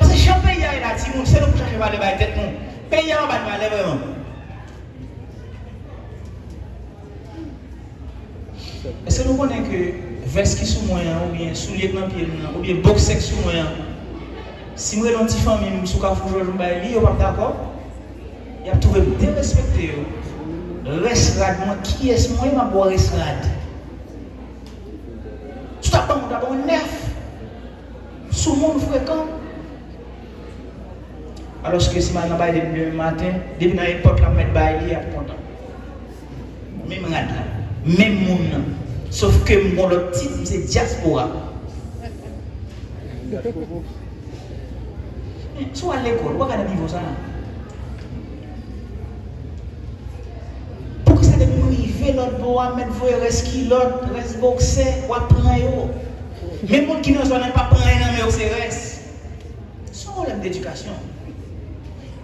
Paske jan peyi a ye la, timoun, se nou pou chache valè bay tèt nou. Peyi a pa ba n valè vrèman. Èske nou konnen ke vès ki sou mwen an, oubyen soulye k nan pye m nan, oubyen bòksè k sou mwen an, si m rele yon ti fanmi m sou Kafou Jòj m bay li, yo p ap dakò? Y ap twouve m derespekte yo. Rès rad mwen, kiyès mwen m ap ba w rès rad? Si w t ap ban m, w ta ban m nèf. Soumoun, frekan. Alòske si m al nan bay depi demen maten, depi nan epòt la m mèt bay li, y ap kontan. Menm rad la, menm moun nan. Sof ke m gon lòt tit, m se dyaspora. Si w al lekòl, ou pa ka nan nivo sa a. Poukisa depi m rive lòt bò a, m mèt voye rès kilòt, rès bòksè, w ap pran yo? Menm moun ki nan zòn nan, pa pran anyen nan men yo, se rès. Se yon pwoblèm dedikasyon.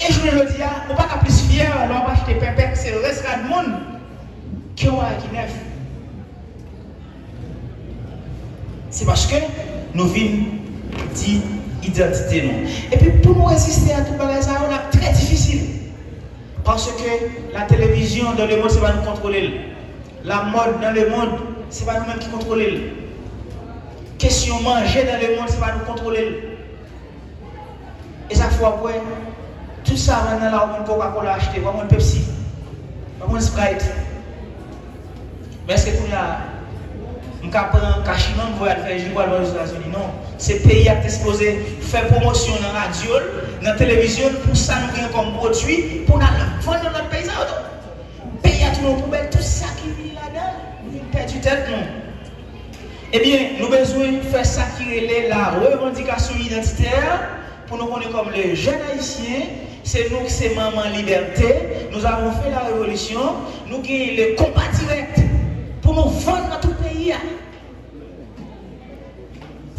E jounen jodi a, ou pa ka plis fyè lè w ap achte pèpè k se rès rad moun ke yon bagay ki nèf. Se paske nou vin di idantite nou. Epi pou nou reziste a tout bagay sa yo, l ap trè difisil. Paske la télévision dans le monde, se pa nou k kontwole l. La mode dans le monde, se pa nou menm ki kontwole l. Kesyon manje dans le monde, se pa nou k kontwole l. E sa k fè w ap wè, tout savann nan la, w ap jwenn Coca-Cola achte, w ap jwenn Pepsi, w ap jwenn Sprite. Men èske kounye a, m ka pran kachiman, m voye al fè ji pou al vann Ozetazini? Non. Se peyi a ki te sipoze fè pwomosyon nan radyo l, nan televizyon l, pou sa nou gen kòm pwodui, pou n al vann nan lòt peyi sa yo tou. Peyi a tounen yon poubèl, tout sa ki vini ladan l, nou vin pèdi tèt nou. Ebyen, nou bezwen fè sa ki rele la revandikasyon idantitè, pou nou konnen kòm le jeune haïtien, se nou ki se manman libète, nous avons fait la révolution, nou gen le konpa dirèk pou nou vann nan tout peyi a.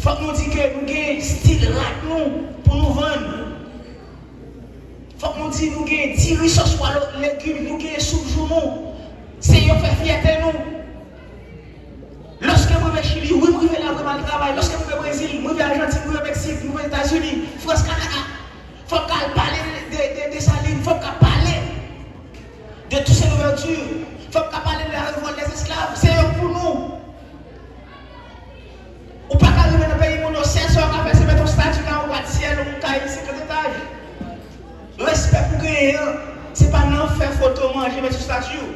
Fòk nou di ke nou gen stil rad nou pou nou vann. Fòk nou di nou gen diri, sòs, pwa, legim, nou gen soup joumou. Se yo k fè fyète nou. Lòske m rive Chili, wi, m rive la vre, m al travay. Lòske m rive Brezil, m rive Ajantin, m rive Meksik, m rive Etazini, Frans, Kanada, fò m ka al pale de, de, de Desalin, fò m ka pale de Toussaint Louverture, fò m ka pale de la révolte des esclaves. Se yo k pou nou. Ou pa ka rive nan peyi moun yo, sèl sa w ka fè, se mete yon stati nan yon gratsyèl, yon kay senkant etaj. Respè pou genyen an, se pa nan fè foto, manje, met sou stati w.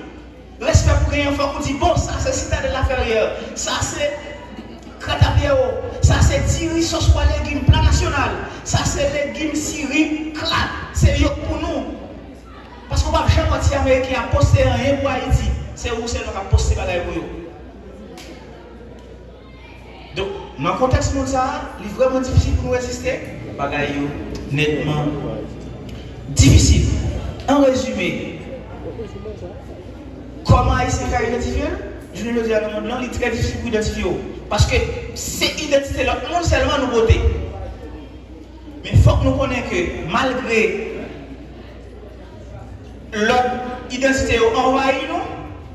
Respè pou genyen an, fòk ou di, bon, sa se Citadelle Laferrière, sa se Krat a Pyero, sa se diri sòs pwa legim, pla nasyonal, sa se legim, sirik, krat, se yo k pou nou. Paske w p ap janm wè ti Ameriken ap poste anyen pou Ayiti. Se ou sèlman k ap poste bagay pou yo. Donk, nan kontèks monn sa a, li vrèman difisil pou nou reziste. Bagay yo nètman difisil. An rezime, kòman Ayisyen ka idantifye l? Jounen jodi a nan monn lan, li trè difisil pou idantifye w. Paske se idantite lòt moun sèlman nou pote. Men fòk nou konnen ke malgre lòt idantite yo anvayi nou,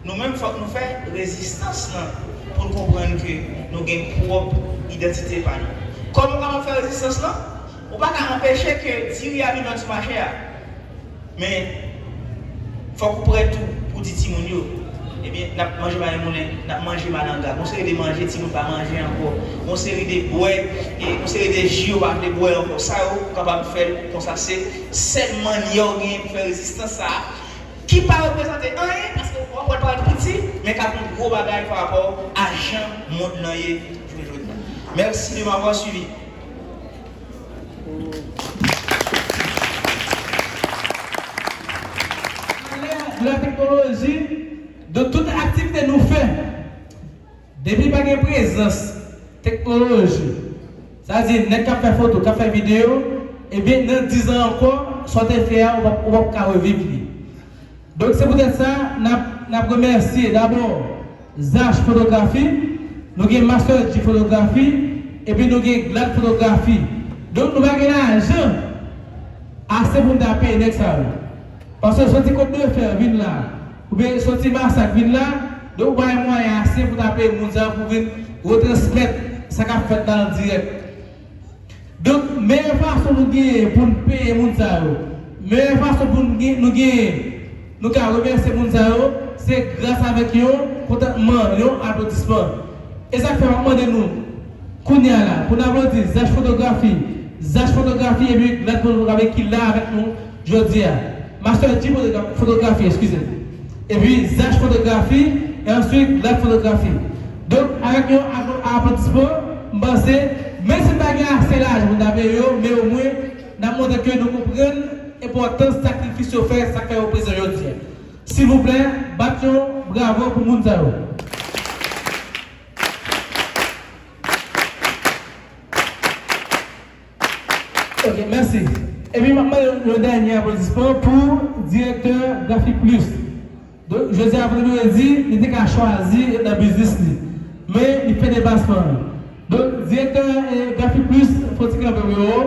nou menm fòk nou fè rezistans lan pou n konprann ke nou gen pwòp idantite pa nou. Kòman w kapab fè rezistans lan? Ou pa ka anpeche ke diri a vin vann sou mache a. Men, fòk ou prè tou pou di timoun yo, ebyen, n ap manje mayi moulen, n ap manje malanga. Gon seri de manje timoun pa manje ankò. Gon seri de bwè, e gon seri de ji yo pa vle bwè ankò. Sa yo, ou kapab fè l konsa. Se sèl mannyè w genyen pou fè rezistans sa a, ki pa reprezante anyen, paske w ap wè l parèt piti, men k ap yon gwo bagay pa rapò a jan mond lan ye jounen jodi a. Merci de m'avoir suivi. Alè de la teknoloji, de tout aktivite nou fè, depi pa gen prezans teknoloji, sa di nèg k ap fè foto, k ap fè videyo, ebyen, nan diz an ankò, sa w te fè a, ou p ap, ou p ap ka reviv li. Donk, se poutèt sa, n ap, N ap remèsye dabò Zash Fotografi, nou gen Master G Fotografi, epi nou gen Glad Fotografi. Donk, nou pa gen lajan ase pou n ta peye nèg sa yo. Paske soti Kot de Fè vin la, oubyen soti Masak vin la, donk ou pa gen mwayen ase pou ta peye moun sa yo pou vin retransmèt sa k ap fèt la an dirèk. Donk, meyè fason nou genyen pou n peye moun sa yo, meyè fason pou n gen, nou genyen, nou ka remèsye moun sa yo, se gras avèk yon kontantman, yon aplodisman. E sa k fè m ap mande nou, kounye a la, pou n aplodi Zash Fotografi, Zash Fotografi epi Glad Fotografi ki la avèk nou jodi a. Master G Fotogra-, Fotografi, eskize m. Epi Zash Fotografi, e answit Glad Fotografi. Donk, avèk yon apl-, aplodisman, m panse, menm si n pa gen ase lajan pou n ta peye yo, men omwen, n ap montre ke nou konprann enpòtans sakrifis yo fè, sa k fè yo prezan jodi a. Silvouplè, bat yon bravo pou moun sa yo. Ok, mèsi. Epi m ap mande yon dènye aplodisman pou direktè Grafi Plus. Donk, jodi a vandredi, li te ka chwazi ret nan biznis li. Men, li fè deplasman an. Donk, direktè, eh, Grafi Plus, fò ti kanpe pou yo.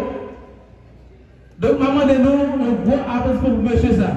Donk, m ap mande nou yon gwo aplodisman pou mesye sa.